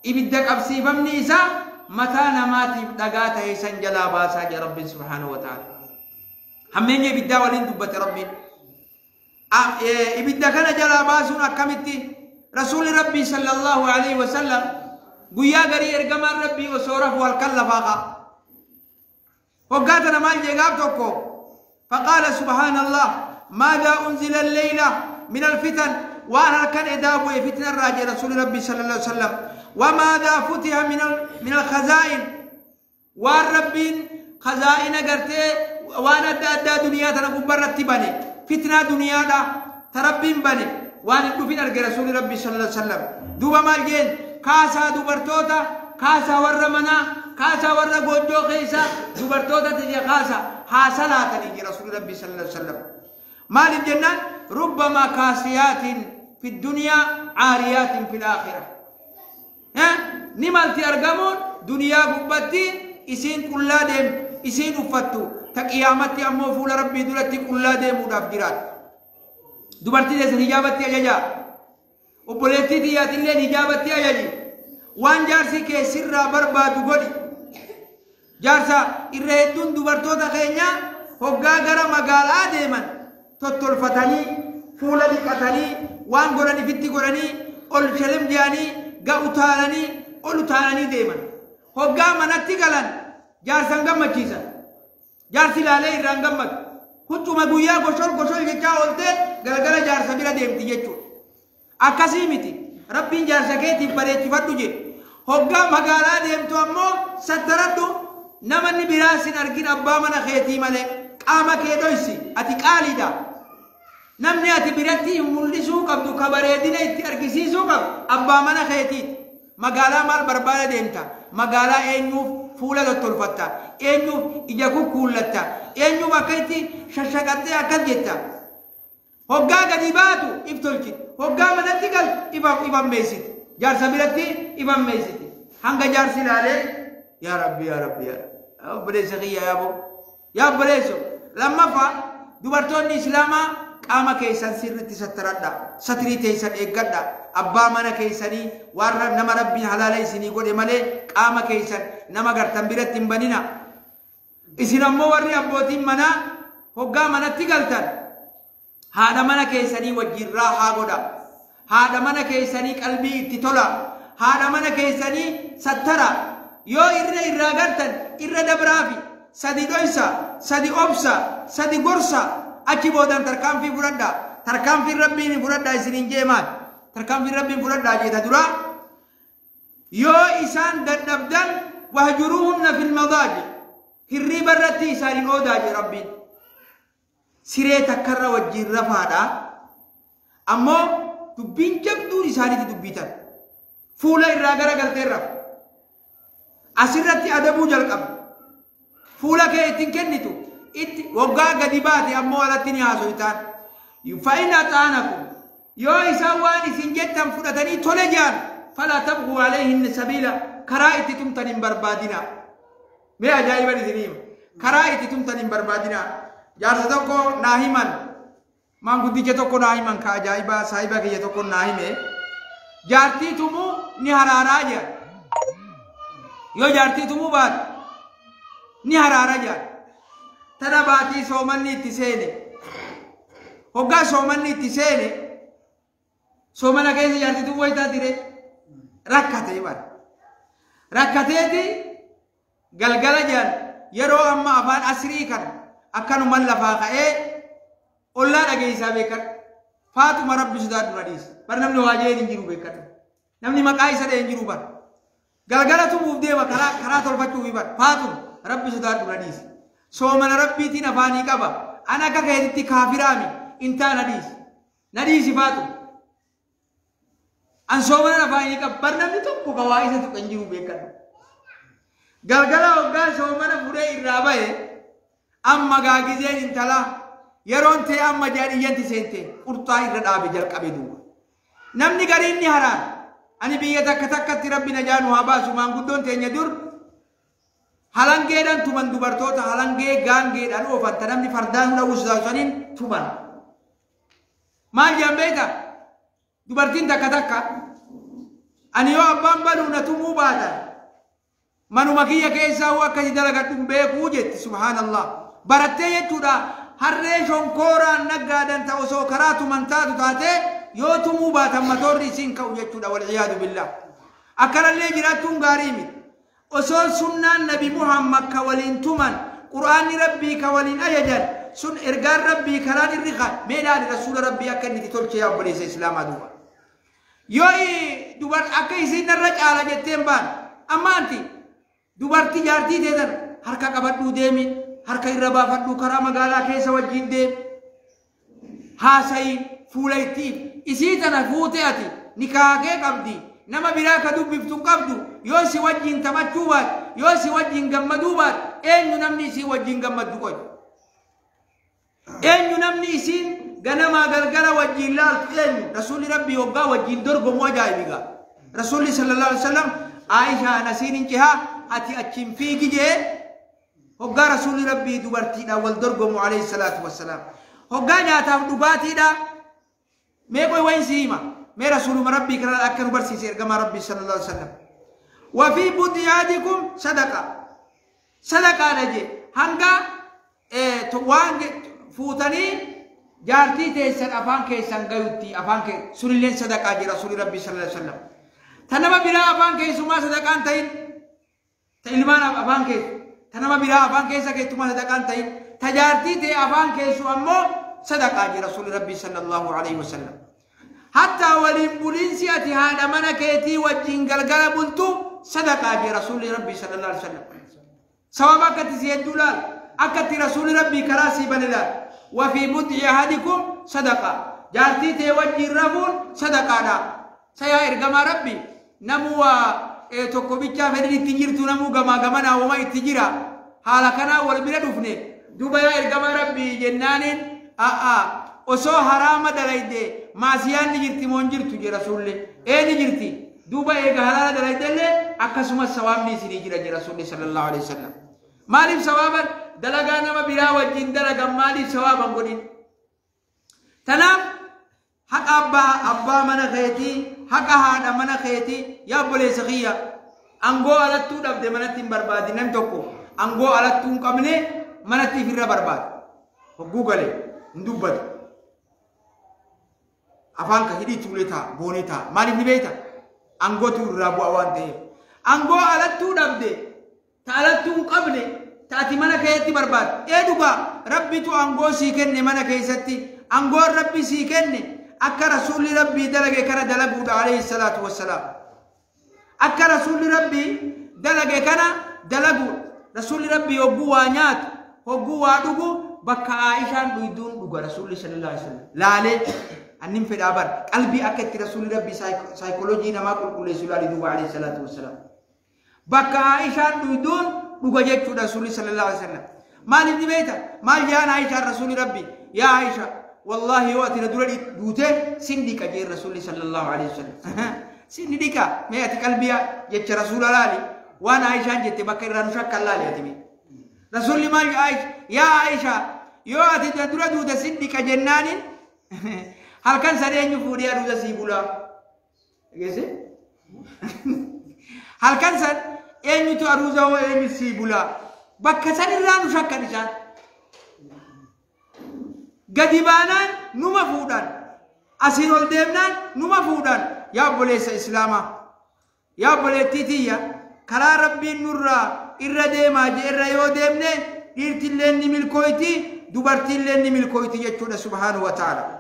Ibidda qabsiifamni isaa mataa namaatiif dhagaa ta'e san jalaa baasaa jee rabbiin subhaanahu wa ta'ala. Hammeenya ibiddaa waliin dubbate rabbiin. Ibidda kana jalaa baasuun akkamitti? Rasuulli rabbii sallallahu alaihi wasallam guyyaa garii ergamaan rabbii osoo rafu halkan lafaa ka'a. Hoggaa tana maal jee gaaf tokko? Faqaala subhaanallah maadaa unzila alleyla min alfitan waan halkan edaa bu'e fitna irraa jee rasuulli rabbii sallallahu alaihi wasallam. Wamaadaa futiha min alkhazaa'in waan rabbiin khazaa'ina gartee waan adda addaa duniyaa tana gubbarratti bane fitnaa duniyaadha ta rabbiin bane Waan hin dhufin arge Rasuulli Rabbi sallallahu alaihi wasallam. Duuba maal jeen? Kaasaa dubartoota, kaasaa warra manaa, kaasaa warra goojjoo keessa dubartoota tiyya kaasa haa salaatanii jira Rasuulli Rabbi sallallahu alaihi wasallam. Maaliif jennaan rubbamaa kaasiyaatiin fi duniyaa caariyaatiin fil aakhira. Ni malti argamuun duniyaa gubbatti isiin qullaa deemtu, isiin uffattu, ta qiyaamatti ammoo fuula Rabbii duratti qullaa deemuudhaaf jiraatu. Dubartii teessan hijaabatti ajajaa. Obboleettii tiyyaatillee hijaabatti ajaji. Waan jaarsi kee sirraa barbaadu godhi. Jaarsa irra hedduun dubartoota keenya hoggaa gara magaalaa deeman tottolfatanii fuula dhiqatanii waan godhan ifitti godhanii ol shalim jedhanii utaalanii ol utaalanii deeman. Hoggaa manatti galan jaarsan gammachiisan. Jaarsi ilaalee irraan gammadu. Huccuma guyyaa goshol goshol jechaa ooltee galgala jaarsa bira deemti jechuudha. Akkasii miti. Rabbiin jaarsa keetiif bareechifadhu jedhe. Hoggaa magaalaa deemtu ammoo sattaradhu, namanni biraa sin argin abbaa mana keetii malee. Qaama kee dhoysi, ati qaaliidha. Namni ati biratti mul'isuu qabdu ka bareedina itti argisiisuu qabdu abbaa mana keetiiti. Magaalaa maal barbaada deemta? Magaalaa eenyuuf fuula tottolfatta? Eenyuuf ija kukkuullatta? Eenyuuf akka itti shashaqattee akkas jetta? Hoggaa gadi baatu if tolchiti. Hoggaa manatti galtu ifammeessiti. Jaarsa biratti ifammeessiti. Hanga jaarsi ilaalee yaa Rabbi yaa Rabbi yaa Rabbi. Obboleessa kiyya yaaboo. Yaa obboleesso. Lammaffaa dubartoonni Islaamaa qaama keessan sirriitti sattaradha. Satrii teessan eeggadha. Abbaa mana keessanii waan nama Rabbiin halaala isinii godhe malee qaama keessan nama gartan biratti hin banina. Isin ammoo warri abbootiin manaa hoggaa manatti galtan haadha mana keessanii wajjin raahaa godha. Haadha mana keessanii qalbii itti tola. Haadha mana keessanii sattara. Yoo irra irraa gartan irra dabraafi sadi dhoysa, sadi obsa, sadi gorsa. Achi boodan tarkaanfii fudhadha. Tarkaanfiin Rabbiin fudhadha isiniin jee maal? Tarkaanfiin Rabbiin fudhadhaa jeeta dura. Yoo isaan dadhabdan wahjuruuhunna fil madaaji. Hirriiba irratti isaaniin oodaa jee Rabbiin. Siree takkarra wajjin rafaadha. Ammoo dubbiin jabduun isaaniitti dubbitan. Fuula irraa gara galtee rafu. Asirratti adabuu jalqabdu. Fuula kee ittiin kennitu. Itti waggaa gadi baate ammoo alatti ni haasoitaan. Fa'in axaanakum. Yoo isaan waan isin jettan fudhatanii tole jaan falaa tabghuu alayhinna sabiila karaa itti tumtan hin barbaadina. Mee ajaa'iban isinii hima. Karaa itti tumtan hin barbaadina. Jaarsa tokko naa himan. Maanguddicha tokko naa himan ka ajaa'ibaa saahiba kiyya tokko naa hime. Jaartii tumuu ni haraaraa jedhan. Yoo jaartii tumuu baate ni haraara jedhan. Tana baatii soomanni itti seene. Hoggaa soomanni itti seene soomana keessa jaartii tumuu wayitaa ture rakkatee bara. Rakkateeti galgala jedhan yeroo amma afaan asrii kana akkanumaan lafaa ka'ee ollaa dhageessaa beekan. Faatuma Rabbi sodaadhu na dhiisi. Bar namni waa jeen hin jiru beekadhu. Namni maqaa isa dha'e hin jiru bar. Galgala tumuuf deema karaa tolfachuuf bar. Faatuma Rabbi sodaadhu na dhiisi. Soomana Rabbiitiin afaanii qaba. An akka keetitti kaafiraami intaa na dhiisi. Na dhiisi Faatuma. An soomana afaanii qaba. Bar namni tokko ka waa isa tuqe hin jiru beekadhu. Galgala hoggaa soomana fudhee irraa bahe amma gaagizeen intalaa yeroon ta'e amma jedhan iyyanti seente qurxaa irra dhaabe jalqabe duuba. Namni gariin ni haraara. Ani biyya takka takkatti Rabbi najaa nu haa baasu maanguddoon teenya dur halangeedhaan tuman dubartoota halangee gaangeedhaan oofan ta namni fardaan hunda uwwisu tuman. Maal jedhan beektaa? Dubartiin takka takka ani yoo abbaan baluu na tumuu baatan manuma kiyya keessaa hoo akkasi dalagadhu hin beekuu jetti subhaanallah. Barattee jechuudha harree shonkooraan naggaadan ta osoo karaa tuman taatu taatee yoo tumuu baatan matoorri isiin ka'u jechuudha wal'iyaadu billah. Akkanallee jiraachuun gaarii miti. Osoo sunnaan Nabi Muhammad ka waliin tuman Qur'aanni Rabbii ka waliin ajajan sun ergaan Rabbii karaan irri kaa mee ilaali Rasuula Rabbii akka inni itti tolche yaa obboleessa Islaamaa duuba. Yoo dubar akka isiin narra caala jetteen baan amma anti dubartii jaartii teetan harka qabadhuu deemi harka irra baafadhuu karaa magaalaa keessa wajjin deemi haasayi fuula itti Isii tana fuute ati nikaakee qabdi. Nama biraa ka dubbiftu hin qabdu. Yoo si wajjin taphachuu baate, yoo si wajjin gammaduu baate, eenyu namni isii wajjin gammaddu qoy? Eenyu namni isiin ganamaa galgala wajjin laaltu eenyu? Rasuulli Rabbii hoggaa wajjin dorgomu ajaa'ibigaa. Rasuulli sallallahu alaihi wasallam Aishaa nasiin hin cehaa ati achiin fiigi jee hoggaa Rasuulli Rabbii dubartiidhaan wal dorgomu alayhi salaatu wassalaam. Hoggaa nyaataaf dhugaatiidha. Mee qoy wayin si hima. Mee Rasuuluma Rabbii kana akka nu barsiise ergamaa Rabbii sallallahu alaihi wasallam. Wa fi bud'i ahadikum sadaqa. Sadaqaadha jee hanga waan fuutanii jaartii teessan afaan keessan gayutti afaan kee sunilleen sadaqaa jee Rasuulli Rabbii sallallahu alaihi wasallam. Ta nama biraa afaan keessumaa sadaqaan ta'in, ta ilmaan afaan keessu, ta nama biraa afaan keessa keessumaa sadaqaan ta'in, ta jaartii ta'e afaan keessu ammoo sadaqaa jee Rasuulli Rabbii sallallahu alaihi wasallam. Hatta waliin buliinsi ati haadha mana keetii wajjin galgala bultu sadaqaa jee Rasuulli Rabbii sallallahu alaihi wasallam. Sababa akkatti si hedduu laal, akkatti Rasuulli Rabbii karaa sii bane laal. Wa fi bud'i ahadikum sadaqa. Jaartii ta'e wajjin rafuun sadaqaadha. Sayaa ergamaa Rabbi namuu waa tokko bichaa fedhin itti jirtu namuu gamaa gamanaa wama itti jira. Haala kanaa wal bira dhufne duuba yaa ergamaa Rabbii jennaaniin a'a osoo haraama dalayde maasiyaan ni jirti moo hin jirtu jee Rasuulli. Ee ni jirti. Duuba eega halaala dalaydellee akkasumas sawaabni isinii jira jee Rasuulli sallallahu alaihi wasallam. Maaliif sawaaban dalagaa nama biraa wajjin dalagan maaliif sawaaban godhin? Tanaaf haqa abbaa mana keetii, haqa haadha mana keetii, yaa obboleessa kiyya angoo alattuu dhabde manatti hin barbaadin. Namni tokko angoo alattuu hin qabne manatti ifirra barbaada. Hogguu galee hin dubbatu. Afaan ka hidhii tuulee ta'a, boonee ta'a. Maaliif ni beekta? Angootu irraa bu'a waan ta'eef. Angoo alattuu dhabde, ta alattuu hin qabne, ta ati mana keessatti barbaadde. Ee dhugaa Rabbitu angoo sii kenne mana keessatti. Angoon Rabbi sii kenne akka Rasuulli Rabbii dalage kana dalaguudha alayhi salaatu wassalaam. Akka Rasuulli Rabbii dalage kana dalaguudha. Rasuulli Rabbii hogguu waa nyaatu, hogguu waa dhugu bakka Aishaan dhuyduun dhuga Rasuulli sallallahu alaihi wasallam. Laalee annin fedhaa bar qalbii akka itti Rasuulli Rabbii saayikooloojii namaa qulqulleessu laali duuba alayhi salaatu wassalaam. Bakka Aishaan dhuyduun dhuga jechuudha Rasuulli sallallahu alaihi wasallam. Maaliif ni beekta? Maal jaan Aishaan Rasuulli Rabbii? Yaa Aisha, wallahi yoo ati na dura duute sin dhiqa jeen Rasuulli sallallahu alaihi wasallam. Sin dhiqa mee ati qalbii jecha Rasuula laali waan Aishaan jette bakka irraa nu shakkan laali ati mee. Rasuulli maal Aisha? Yaa Aisha, yoo ati na dura duute sin dhiqa jennaaniin halkan san eenyu fuudhee aduuza sii bulaa? Dhageesse? Halkan san eenyutu aruuza hoo eenyu sii bulaa? Bakka san irraa nu shakkan isaan. Gadi baanaan numa fuudhan. Asiin ol deemnaan numa fuudhan. Yaa obboleessa Islaamaa. Yaa obboleettii tiyya karaa Rabbiin nurraa irra deemaa jee irra yoo deemne dhiirtilleen ni milkooyti dubartiilleen ni milkooyti jechuudha subhaanahu wa ta'ala.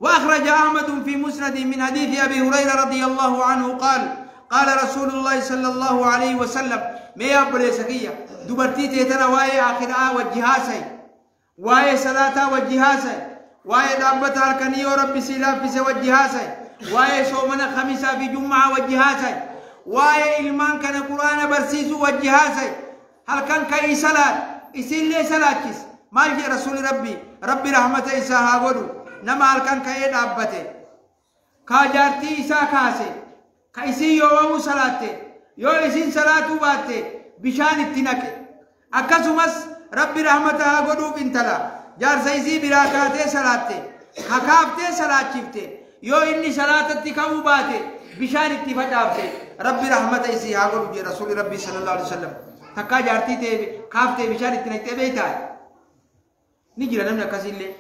وأخرج أحمد في مسند من حديث أبي هريرة رضي الله عنه قال قال رسول الله صلى الله عليه وسلم ما يا سكية دبرتي تيتنا واي آخرة وجهاسي واي صلاة وجهاسي واي دابة الكني ربي سلا في وجهاسي واي صومنا خميسة في جمعة وجهاسي واي إلمان كان قرآن برسيس وجهاسي هل كان كأي صلاة إسين لي صلاة ما يجي رسول ربي ربي رحمة إساها ودو nama halkan ka'ee dhaabbate ka jaartii isaa kaase ka isin yoo waamuu salaatte yoo isin salaatuu baatte bishaan itti naqe akkasumas Rabbi rahmata haa godhuuf intala jaarsa isii biraa kaatee salaatte ka kaaftee salaachifte yoo inni salaatatti ka'uu baate bishaan itti facaafte Rabbi rahmata isii haa godhu jee Rasuulli Rabbi sallallahu alaihi wasallam. Takkaa jaartii ta'e kaaftee bishaan itti naqxee beektaa? Ni jira namni akkasiillee.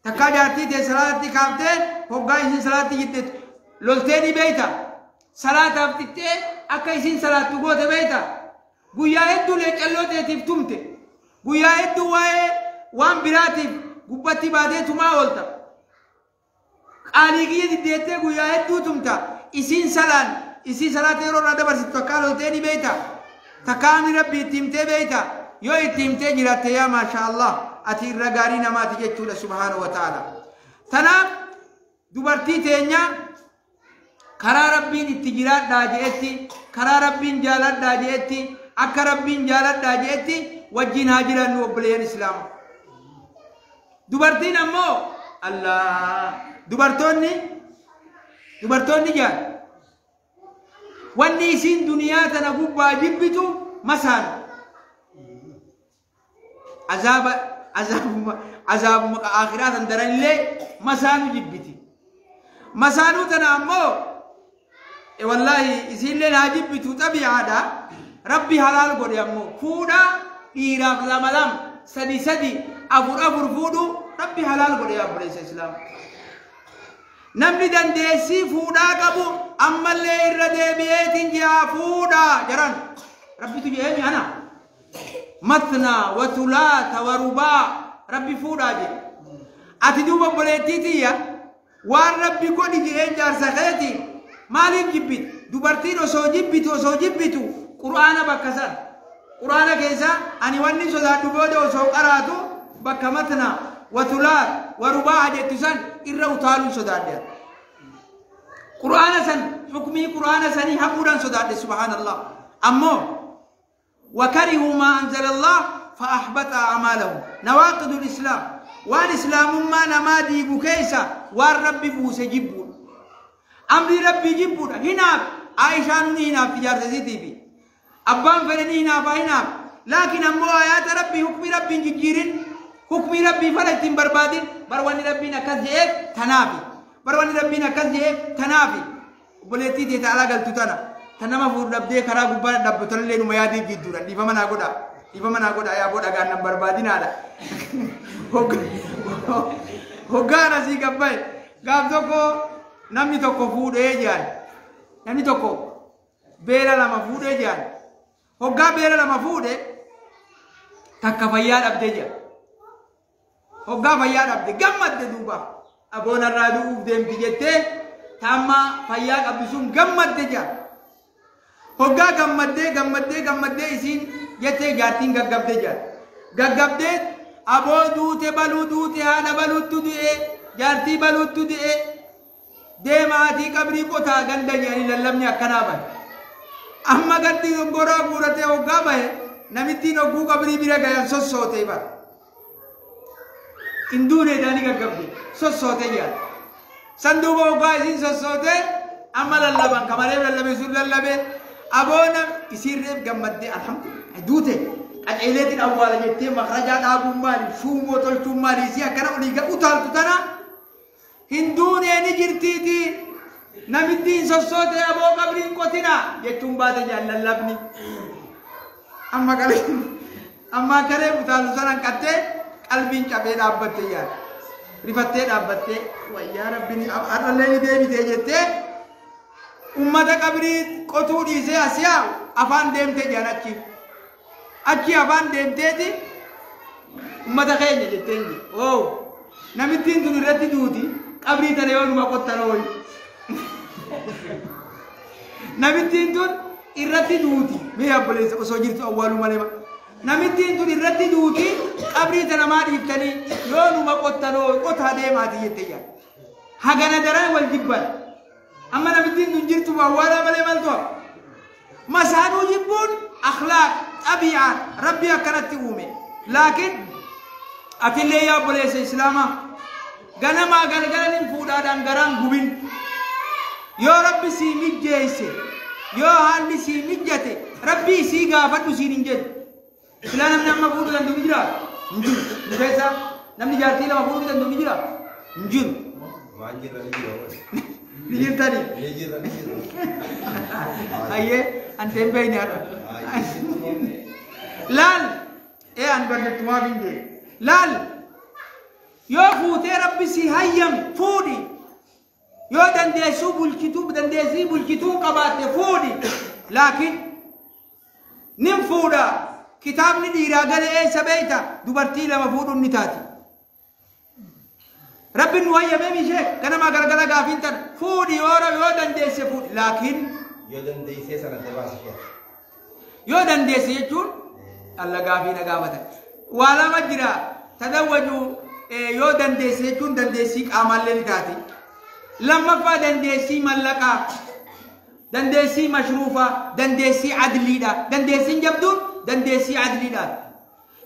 Takkaa jaartii ta'e salaatatti kaaftee hoggaa isin salaatti jette loltee ni beekta. Salaataaf xiqqee akka isin salaattu goote beekta. Guyyaa hedduu leecalloo teetiif tumte. Guyyaa hedduu waa'ee waan biraatiif gubbatti baatee tumaa oolta. Qaalii kiyya diddeettee guyyaa hedduu tumta. Isin salaan isin salaata yeroo irraa dabarsitu takkaa loltee ni beekta. Takkaa amni Rabbi itti himtee beekta. Yoo itti himtee jiraatte yaa maasha Allah ati irra gaarii namaati jechuudha subhaanahu wa ta'ala. Tanaaf dubartii teenya karaa Rabbiin itti jiraadhaa je'etti, karaa Rabbiin jaaladhaa je'etti, akka Rabbiin jaaladhaa je'etti wajjin haa jiraannu obboleeyyan Islaama. Dubartiin ammoo Allah dubartoonni jaal wanni isiin duniyaa tana gubbaa jibbitu masaan azaaba azaabuma azaabuma akhiraa tan daranillee masaanuu jibbiti. Masaanuu tana ammoo wallaahi isiilleen haa jibbitu xabi'aadha. Rabbi halaal godhe ammoo fuudha dhiiraaf lama lama sadi sadi afur afur fuudhu Rabbi halaal godhe yaa obboleessa Islaama. Namni dandeessii fuudhaa qabu ammallee irra deebi'eetiin ji'a fuudhaa jaran. Rabbitu jedhee ana. Matnaa wa thulaatha wa rubaa Rabbi fuudhaa jedhe. Ati duuba obboleettii tiyya waan Rabbi godhi jedheen jaarsa keeti maaliif jibbiti? Dubartiin osoo jibbitu Qur'aana bakka san. Qur'aana keessa ani wanni sodaadhu booda osoo qaraatu bakka matnaa wa thulaat wa rubaa jettu san irra utaaluun sodaadhe. Qur'aana san hukmii Qur'aana sanii haquudhaan sodaadhe subhaanallah. Ammoo وكرهوا ما أنزل الله فأحبط أعمالهم. نواقض الإسلام وان إسلام ما نمادي بكيسة وان ربي بوس جبون أمر ربي جبون هنا عائشة هنا في جارة زيتي أبان فرني هنا فهنا لكن أمو آيات ربي حكم ربي جيرين حكم ربي فلتين بربادين بروان ربي نكذب تنافي بروان ربي نكذب تنافي بولتي تي تعالى قلت تنا تنما فور دبدي كرا غبا دبتن لي نما يادي جدورا ديفما نا غودا ديفما نا غودا يا بودا غان نمبر بادين هذا هوغانا سي غباي غاف توكو نامني توكو فودé جان نامني توكو بيرا لما فودé جان هوغا بيرا لما فودé تكا فيا دبدي جان هوغا فيا دبدي غمد دوبا ابونا رادو ديم ديجته تاما فيا قبسون غمد جان Hoggaa gammaddee gammaddee gammaddee isiin jettee jaartiin gaggabdee jaarti. Gaggabdee aboo duute baluu duute haadha baluuttu du'e jaartii baluuttu du'e deemaatii qabrii qotaa ganda jedhanii lallabni akkanaa bahe. Amma gandi gongoraa guuratee hoggaa bahe namittiin hogguu qabrii bira gayan sossootee bara. Hin duune jedhanii gaggabde sossootee jaarti. Sanduuqa hoggaa isiin sossootee amma lallaban kamalee lallabe sun lallabee. Aboona isiirreef gammaddee alhamdulillah duute qaceeleetiin awwaala jettee makrajaa dhaabuun maali shuumoo tolchuun maali isii akkana olii utaaltu tana hin duunee ni jirtiiti namittiin sossootee aboo qabriin qotina jechuun baate jaalallabni. Amma kalee utaaltu sanan qattee qalbiin cabee dhaabbattee yaada rifattee dhaabbattee wayyaa rabbiin har'allee ni deebitee jettee. Ummata qabrii qotuu dhiisee as yaa'u afaan deemtee jedhan achi. Achi afaan deemteeti ummata keenya jetteen jedhe. Oo namittiin tun irratti duuti qabrii tana yoo numa qottan ooyi. Namittiin tun irratti duuti mee obboleessa osoo jirtu awwaaluu malee. Namittiin tun irratti duuti qabrii tana maa dhiiftanii yoo numa qottan ooyi qotaa deemaati jettee jedhan. Hagana daran wal jibban. Amma namittiin tun jirtu awwaala malee maaltu hafa? Masaanuu jibbuun akhlaaq xabi'aa Rabbi akkanatti uume. Laakiin atillee yaa obboleessa Islaamaa ganamaa galgala fuudhaadhaan garaan gubin. Yoo Rabbi sii mijjeesse yoo haalli sii mijjate Rabbi sii gaafadhu siin hin jedhu. Silaa namni amma fuudhuu danda'u ni jiraa? Hin jiru. Nu keessa namni jaartii lama fuudhuu danda'u ni jiraa? Hin jiru. Waan jirra ni jira. Ni jirtani? Ni jirra ni jirra. Ayyee anteen beeyni haadha. Laal an barreettumaaf hin jee. Laal yoo fuutee Rabbi si hayyame fuudhi. Yoo dandeessuu bulchituu dandeessii bulchituu qabaatte fuudhi. Laakiin nin fuudha kitaabni dhiiraa galee eessa beeyta dubartii lama fuudhuun ni taati. Rabbi nu hayyamee mishee ganamaa galgala gaafiin tan fuudhi yoo dandeesse fuudhi laakiin Yoo dandeessee sana dabaasa ishee. yoo dandeesse jechuun alla gaafii na gaafatan. Waa lama jira tadawwaju yoo dandeesse jechuun dandeessii qaamaallee ni taati. Lammaffaa dandeessii mallaqaa, dandeessii mashruufaa, dandeessii adliidha. Dandeessiin jabduun dandeessii adliidha.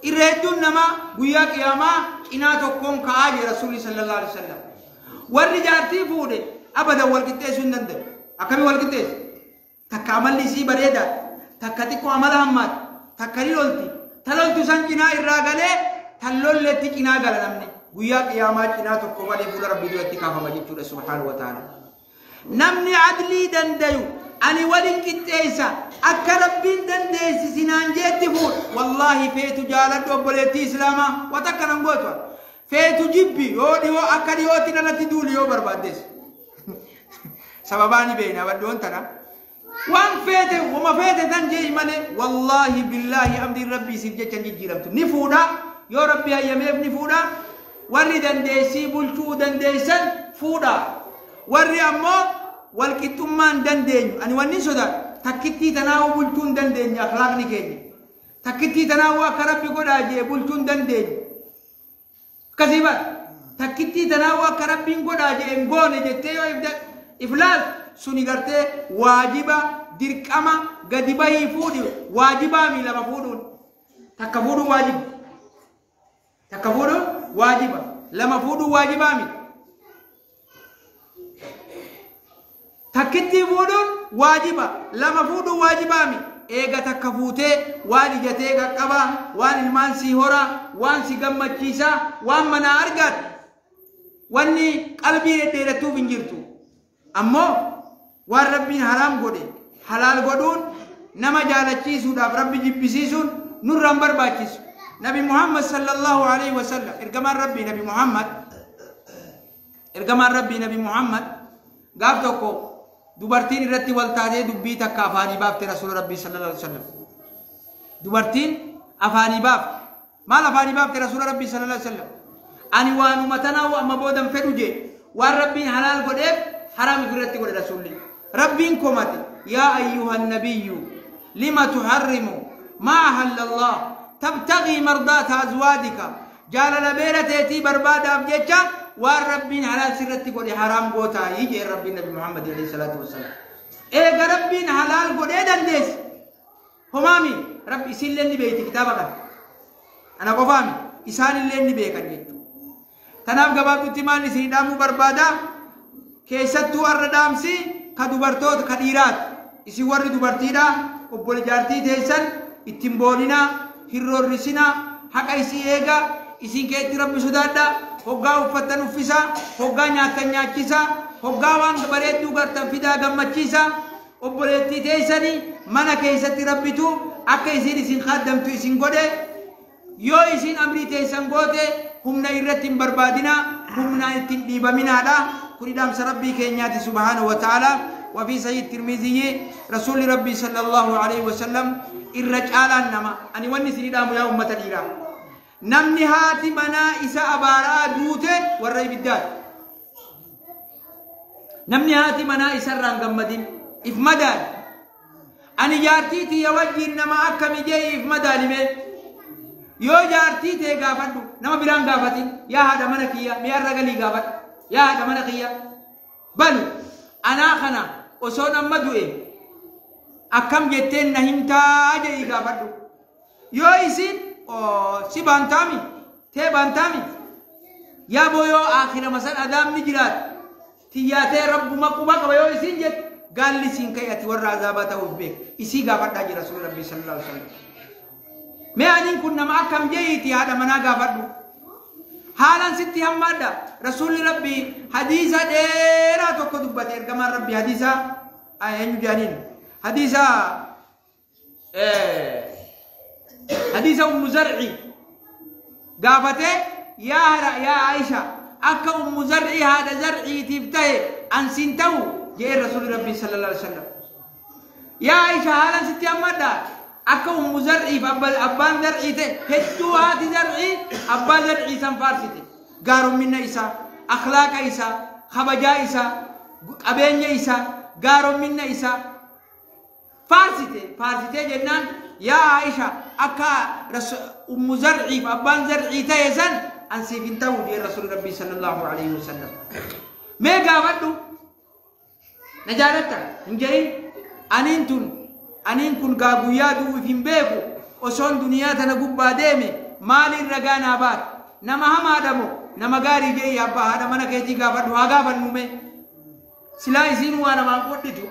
Irra hedduun namaa guyyaa qiyaamaa cinaa tokkoon ka'aa jira Rasuulli sallallahu alaihi wasallam. Warri jaartii fuudhe abadan wal qixxeessuu hin danda'u. Akkamii wal qixxeessu? Takka amalli isii bareedaa, takka xiqqoo amala hammaati, takka ni lolti. Ta loltu san cinaa irraa galee tan lolletti cinaa gala namni. Guyyaa qiyaamaa cinaa tokko malee fuula Rabbii duratti kaafama jechuudha subhaanahu wa ta'ala. Namni adlii dandayu ani walin qixxeessa akka Rabbiin dandeessisinaan jeetti fuudha. Wallaahi feetu jaaladhu obboleettii Islaamaa wata akkanan gootu. Feetu jibbi yoo dhiyoo akka dhiyootti dhalatti duuli yoo barbaaddes. Sababaa ni beekna baddoon tana. Waan feete wama feete tan jee malee wallaahi billaahi amriin Rabbii siif jecha hin jijjiiramtu. Ni fuudha yoo Rabbi hayyameef ni fuudha. Warri dandeessii bulchuu dandeessan fuudha. Warri ammoo walqixxummaa hin dandeenyu. Ani wanni sodaadhu takkittii tanaa'uu bulchuu hin dandeenyu akhlaaqni keenya. Takkittii tanaa'uu akka Rabbi godhaa jee bulchuu hin dandeenyu. Akkasii bara takkittii tanaa'uu akka Rabbiin godhaa jee hin goone jettee yoo iflaal suni gartee waajiba dirqama gadi bahii fuudhi waajibaa mi lama fuudhuun. Takka fuudhuun waajiba. Takka fuudhuun waajiba. Lama fuudhuun waajibaa miti. Takkittii fuudhuun waajiba. Lama fuudhuun waajibaa miti. Eega takka fuutee waan ijatee qaqqabaa, waan ilmaan sii horaa, waan si gammachiisaa, waan manaa argatte. Wanni qalbii dhedheerattuuf hin jirtu. Ammoo waan Rabbiin haraam godhe halaal godhuun nama jaalachiisuudhaaf Rabbi jibbisiisuun nurra hin barbaachisu. Nabi Muhammad sallallahu alaihi wasallam ergamaan Rabbii Nabi Muhammad ergamaan Rabbii Nabi Muhammad gaaf tokko dubartiin irratti wal taatee dubbii takka afaanii baafte Rasuula Rabbii sallallahu alaihi wasallam. Dubartiin afaanii baafte. Maal afaanii baafte Rasuula Rabbii sallallahu alaihi wasallam? Ani waanuma tanaa amma boodan fedhu jee waan Rabbiin halaal godheef haraam ifirratti godhe Rasuulli. Rabbiin komate yaa ayyuhan nabiyyu lima tuharrimu maa ahalla Allah tabtagii mardaata azwaadika jaalala beera teetii barbaadaaf jecha waan Rabbiin halaal sirratti godhe haraam gootaa jee Rabbiin Nabi Muhammad alayhi salaatu wassalaam. Eega Rabbiin halaal godhee dandeesse. Homaami Rabbi isinillee ni beekti kitaaba kana. Ana qofaami isaanillee ni beekan jechuudha. Kanaaf gabaabdutti maal isin dhaamuu barbaada? Keessattuu har'a dhaamsi ka dubartoota ka dhiiraati. Isin warri dubartiidha obbole jaartii teessan ittiin booninaa, hin roorrisinaa, haqa isii eegaa, isin keetti Rabbi sodaadhaa, hoggaa uffattan uffisaa, hoggaa nyaattan nyaachisaa, hoggaa waan bareedduu gartan fidaa gammachiisaa. Obboleettii teessanii mana keessatti Rabbitu akka isin isin kaaddamtu isin godhe. Yoo isin amrii teessan goote humna irratti hin barbaadinaa, humnaan ittiin dhiibaminaadha. Kuni dhaamsa Rabbii keenyaati subhaanahu wa ta'ala. وفي صحيح الترمذي رسول ربي صلى الله عليه وسلم الرجال نما أني وني سني دامو يا أمة الإيران نمني هاتي منا إسا أبارا دوته والرأي بالداد نمني هاتي منا إسا رانغمدين إف مدال أني جارتي تي يوجي نما أكمي جي إف مدالي مي يو جارتي تي غافتو نما بيران غافتين يا هذا منكيا ميار رغلي غافت يا هذا منكيا بل أنا خنا osoo amma du'e akkam jetteen na himtaa jedhii gaafadhu. Yoo isin si baantaami tee baantaami yaa booyoo aakhira masan adaamni jiraata tiyyaatee rabbuma quba qaba yoo isin jette gaalli siin ka'e ati warra azaabaa ta'uuf beek isii gaafadhaa jira rasuulli rabbii sallallahu alaihi wasallam. Mee aniin kun nama akkam jehiiti haadha manaa gaafadhu. Haalaan sitti hammaadha. Rasuulli Rabbii hadiisa dheeraa tokko dubbate ergamaan Rabbii hadiisa eenyu jedhaniin hadiisa hadiisa Ummu Zar'i gaafatee yaa Aisha akka Ummu Zar'i haadha Zar'iitiif ta'e an siin ta'u jedhee Rasuulli Rabbii sallallahu alaihi wasallam. Yaa Aisha haalaan sitti hammaadha. Akka Ummu Zar'iif abbaan Zar'ii ta'e hedduu haati Zar'ii abbaa Zar'ii san faarsite. Gaaromina isaa, akhlaaqa isaa, kabajaa isaa, qabeenya isaa, gaaromina isaa faarsite. Faarsitee jennaan yaa Aisha akka Ummu Zar'iif abbaan Zar'ii ta'e san An siif hin ta'u jee Rasuulli Rabbii sallallahu alaihi wasallam. Mee gaafadhu, na jaalatta hin jedhin. Aniin tun, aniin kun gaa guyyaa du'uuf hin beeku. Osoon duniyaa tana gubbaa deeme maaliin ragaa naa baata? Nama hamaadha moo nama gaarii jee abbaa haadha mana keetii gaafadhu. Haa gaafannu mee. Silaa isiin waa namaan qodhitu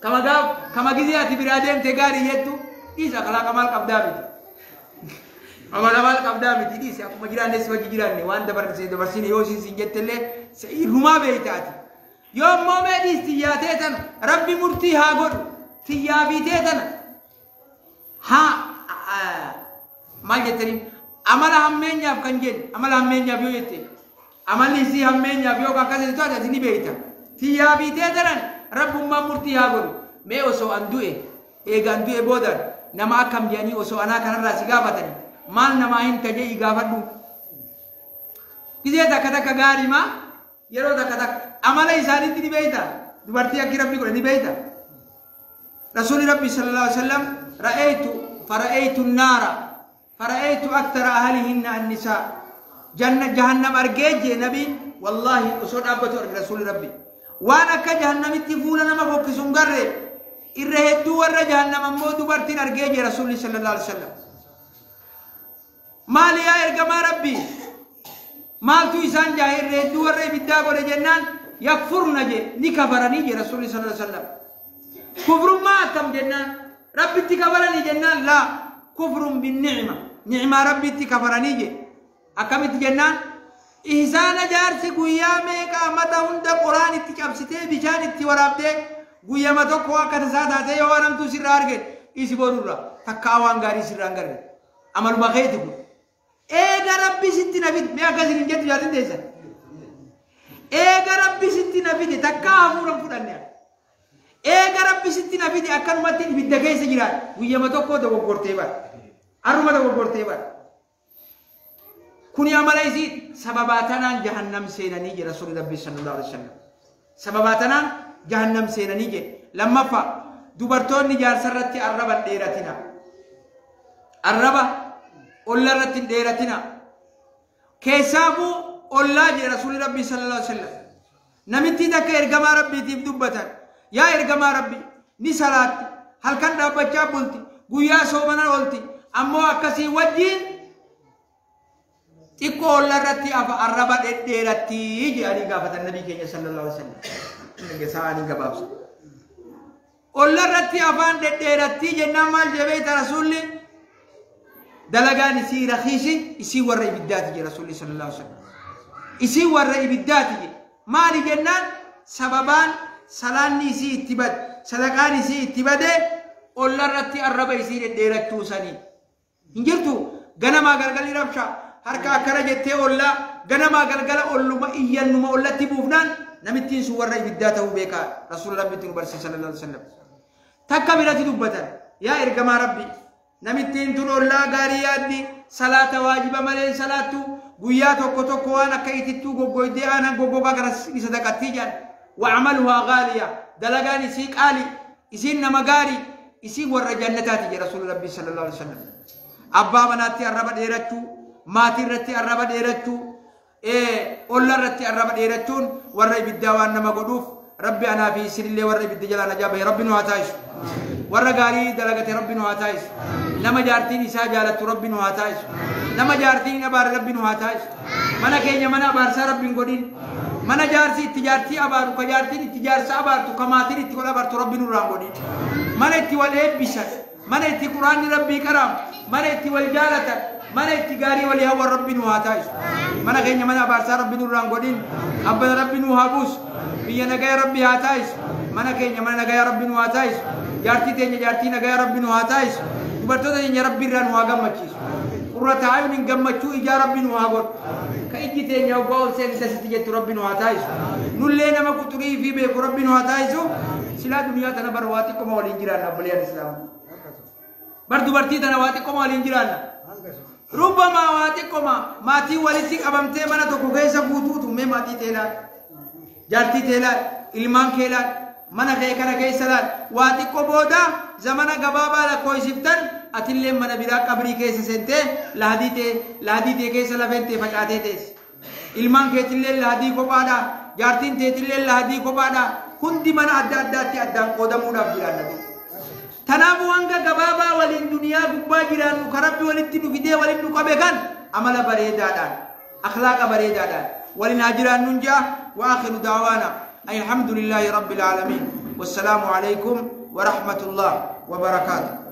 kama gaaf kama gizee ati biraa deemte gaarii jettu dhiisa. Akhlaaqa maal qabdaa miti, amala maal qabdaa miti, dhiisi. Akkuma jiraanne si wajji jiraanne, waan dabarsine dabarsine. Yoo isiin sin jettellee irrumaa beeyta ati. Yoo ammoo mee dhiis, tiyyaa tee tana Rabbi murtii haa godhu. Tiyyaa fi tee tana haa maal jettanii amala hammeenyaaf kan jennu, amala hammeenyaaf yoo jette, amalli isii hammeenyaaf yoo akkas taate, ati ni beeyta. Tiyyaa fi tee tanan Rabbummaan murtii haa godhu. Mee osoo an du'e, eega an du'e boodaan nama akkam jedhanii osoo anaa kanarraa si gaafatani, maal namaa hin tajee gaafadhu. Gizee takka takka gaarimaa, yeroo takka takka amala isaaniitti ni beeyta. Dubartii akki Rabbi godhe ni beeyta. Rasuulli Rabbi sallallahu alaihi wasallam, ra'aytu fara'aytu naara fara'aytu akthara ahlihinna annisaa. Janna jahannam argee jee nabiin. Wallaahi osoo dhaabbatu arge Rasuulli Rabbi. Waan akka jahannamitti fuula nama fokkisu hin garre. Irra hedduu warra jahannam ammoo dubartiin argee jee Rasuulli sallallahu alaihi wasallam. Maali yaa ergamaa Rabbii, maaltu isaan jaa irra hedduu warra ibiddaa godhe jennaan, yakfurna je, ni kafaranii je Rasuulli sallallahu alaihi wasallam. Kufrummaa akkam jennaan, Rabbitti kafaranii jennaan, laa, kufrun binnicma, nicmaa Rabbitti kafaranii je. Akkamitti jennaan, ihsaana jaarsi guyyaa meeqa mata hunda qoraan itti cabsitee, bishaan itti waraabdee, guyyama tokko akka tasaa taatee yoo waan hamtuu sirraa arge, isi borurra takkaa waan gaarii sirraa hin garre. Amaluma keeti kun. Eega Rabbi sitti na fide, mee akkasin hin jettu jaatin teessan? Eega Rabbi sitti na fide takkaa hafuura hin fudhanne. Eega Rabbi sitti na fide akkanumatti ibidda keessa jiraadha. Guyyama tokko dogoggortee bara, arruma dogoggortee bara. Kuni amala isii. Sababaa tanaan jahannam seenanii jira Rasuulli Rabbi sallallahu alaihi wasallam. Sababaa tanaan jahannam seenanii jedhe. Lammaffaa, dubartoonni jaarsa irratti arraba hin dheeratina. Arraba olla irratti hin dheeratina. Keessaafuu ollaa jedhe Rasuulli Rabbi sallallahu alaihi wasallam. Namitti takka ergamaa Rabbiitiif dubbatan. Yaa ergamaa Rabbi, ni salaatti, halkan dhaabbachaa bulti, guyyaa soomana oolti, ammoo akkasii wajjiin xiqqoo olla irratti arraba dhedheeratti jedhanii gaafatan nabii keenya sallallahu alaihi wasallam. Sa'anii gabaabsa. Olla irratti afaan dhedheeratti jennaan maal jedhee beekta Rasuulli? Dalagaan isii rakiisi, isii warra ibiddaati jedhe Rasuulli sallallahu alaihi wasallam. Isii warra ibiddaati jedhe. Maali jennaan, sababaan salaanni isii itti bade, sadaqaan isii itti bade, olla irratti arraba isii dhedheerachuu sanii. Hin jirtu, ganamaa galgalli rabsha, harka akkana jettee ollaa ganamaa galgala olluma iyyannuma ollatti buufnaan, namittiin sun warra ibiddaa ta'uu beekaa. Rasuula Rabbitti nu barsiisa sallallahu alaihi wasallam. Takka biratti dubbatan, yaa ergamaa Rabbi, namittiin tun ollaa gaarii yaaddi, salaata waajiba malee hin salaattu, guyyaa tokko tokko waan akka itittuu goggoydee aanan goggogaa kana ni sadaqattii jedhan. Wa'amaluhaa gaaliya, dalagaan isii qaali, isiin nama gaarii, isiin warra jannataati jedha Rasuula Rabbi sallallahu alaihi wasallam. Abbaa manaatti arraba dheerachuu, maatii irratti arraba dheerachuu, olla irratti arraba dheerachuun warra ibiddaa waan nama godhuuf, Rabbi anaa fi isinillee warra ibidda jalaa najaa bahe Rabbi nu haa taasisu. Warra gaarii dalagate Rabbi nu haa taasisu. Nama jaartiin isaa jaalattu Rabbi nu haa taasisu. Nama jaartiin hin abaarre Rabbi nu haa taasisu. Mana keenya mana abaarsaa Rabbi hin godhin. Mana jaarsi itti jaartii abaaru, ka jaartiin itti jaarsa abaartu, ka maatiin itti wal abaartu Rabbi nurraa hin godhin. Mana itti wal eebbisan, mana itti Quraanni Rabbii qaraamu, mana itti wal jaalatan, mana itti gaarii walii hawwan Rabbi nu haa taasisu. Mana keenya mana abaarsaa Rabbi nurraa hin godhin. Qabbana Rabbi nu haa buusu. Biyya nagaya Rabbi haa taasisu. Mana keenya mana nagaya Rabbi nu haa taasisu. Jaartii teenya jaartii nagaya Rabbi nu haa taasisu. Dubartoota teenya Rabbi irraa nu haa gammachiisu. Qurrata ayunin, gammachuu ijaa Rabbi nu haa godhu. Ka ijji teenya waggaa ol seente sitti jettu Rabbi nu haa taasisu. Nullee nama quxurii fi beeku Rabbi nu haa taasisu. Silaa duniyaa tana bar waa xiqqoma waliin jiraanna, obboleeyyan Islaamaa. Bar dubartii tana waa xiqqoma waliin jiraanna. Rubbamaa waa xiqqoma maatii walitti qabamtee mana tokko keessa guutuutu. Mee maatii tee laal. Jaartii tee laal. Ilmaan kee laal. Mana kee kana keessa laal. Waa xiqqo booda zamana gabaabaa lakkoofsiftan. Atillee mana biraa qabrii keessa seentee lahadii tee lahadii tee keessa lafeen tee facaatee teesse. Ilmaan keetillee lahadii kophaadha. Jaartiin teetillee lahadii kophaadha. Hundi mana adda addaatti addaan qoodamuudhaaf jiraanna duuba. Tanaafuu hanga gabaabaa waliin duniyaa gubbaa jiraannu ka Rabbi walitti nu fidee waliin nu qabe kan amala bareedaadhaan akhlaaqa bareedaadhaan waliin haa jiraannuun ja'a. Wa akhiru da'waana alhamdulillahi rabbil aalamiin. Wassalaamu alaikum wa rahmatullah wa barakaatuh.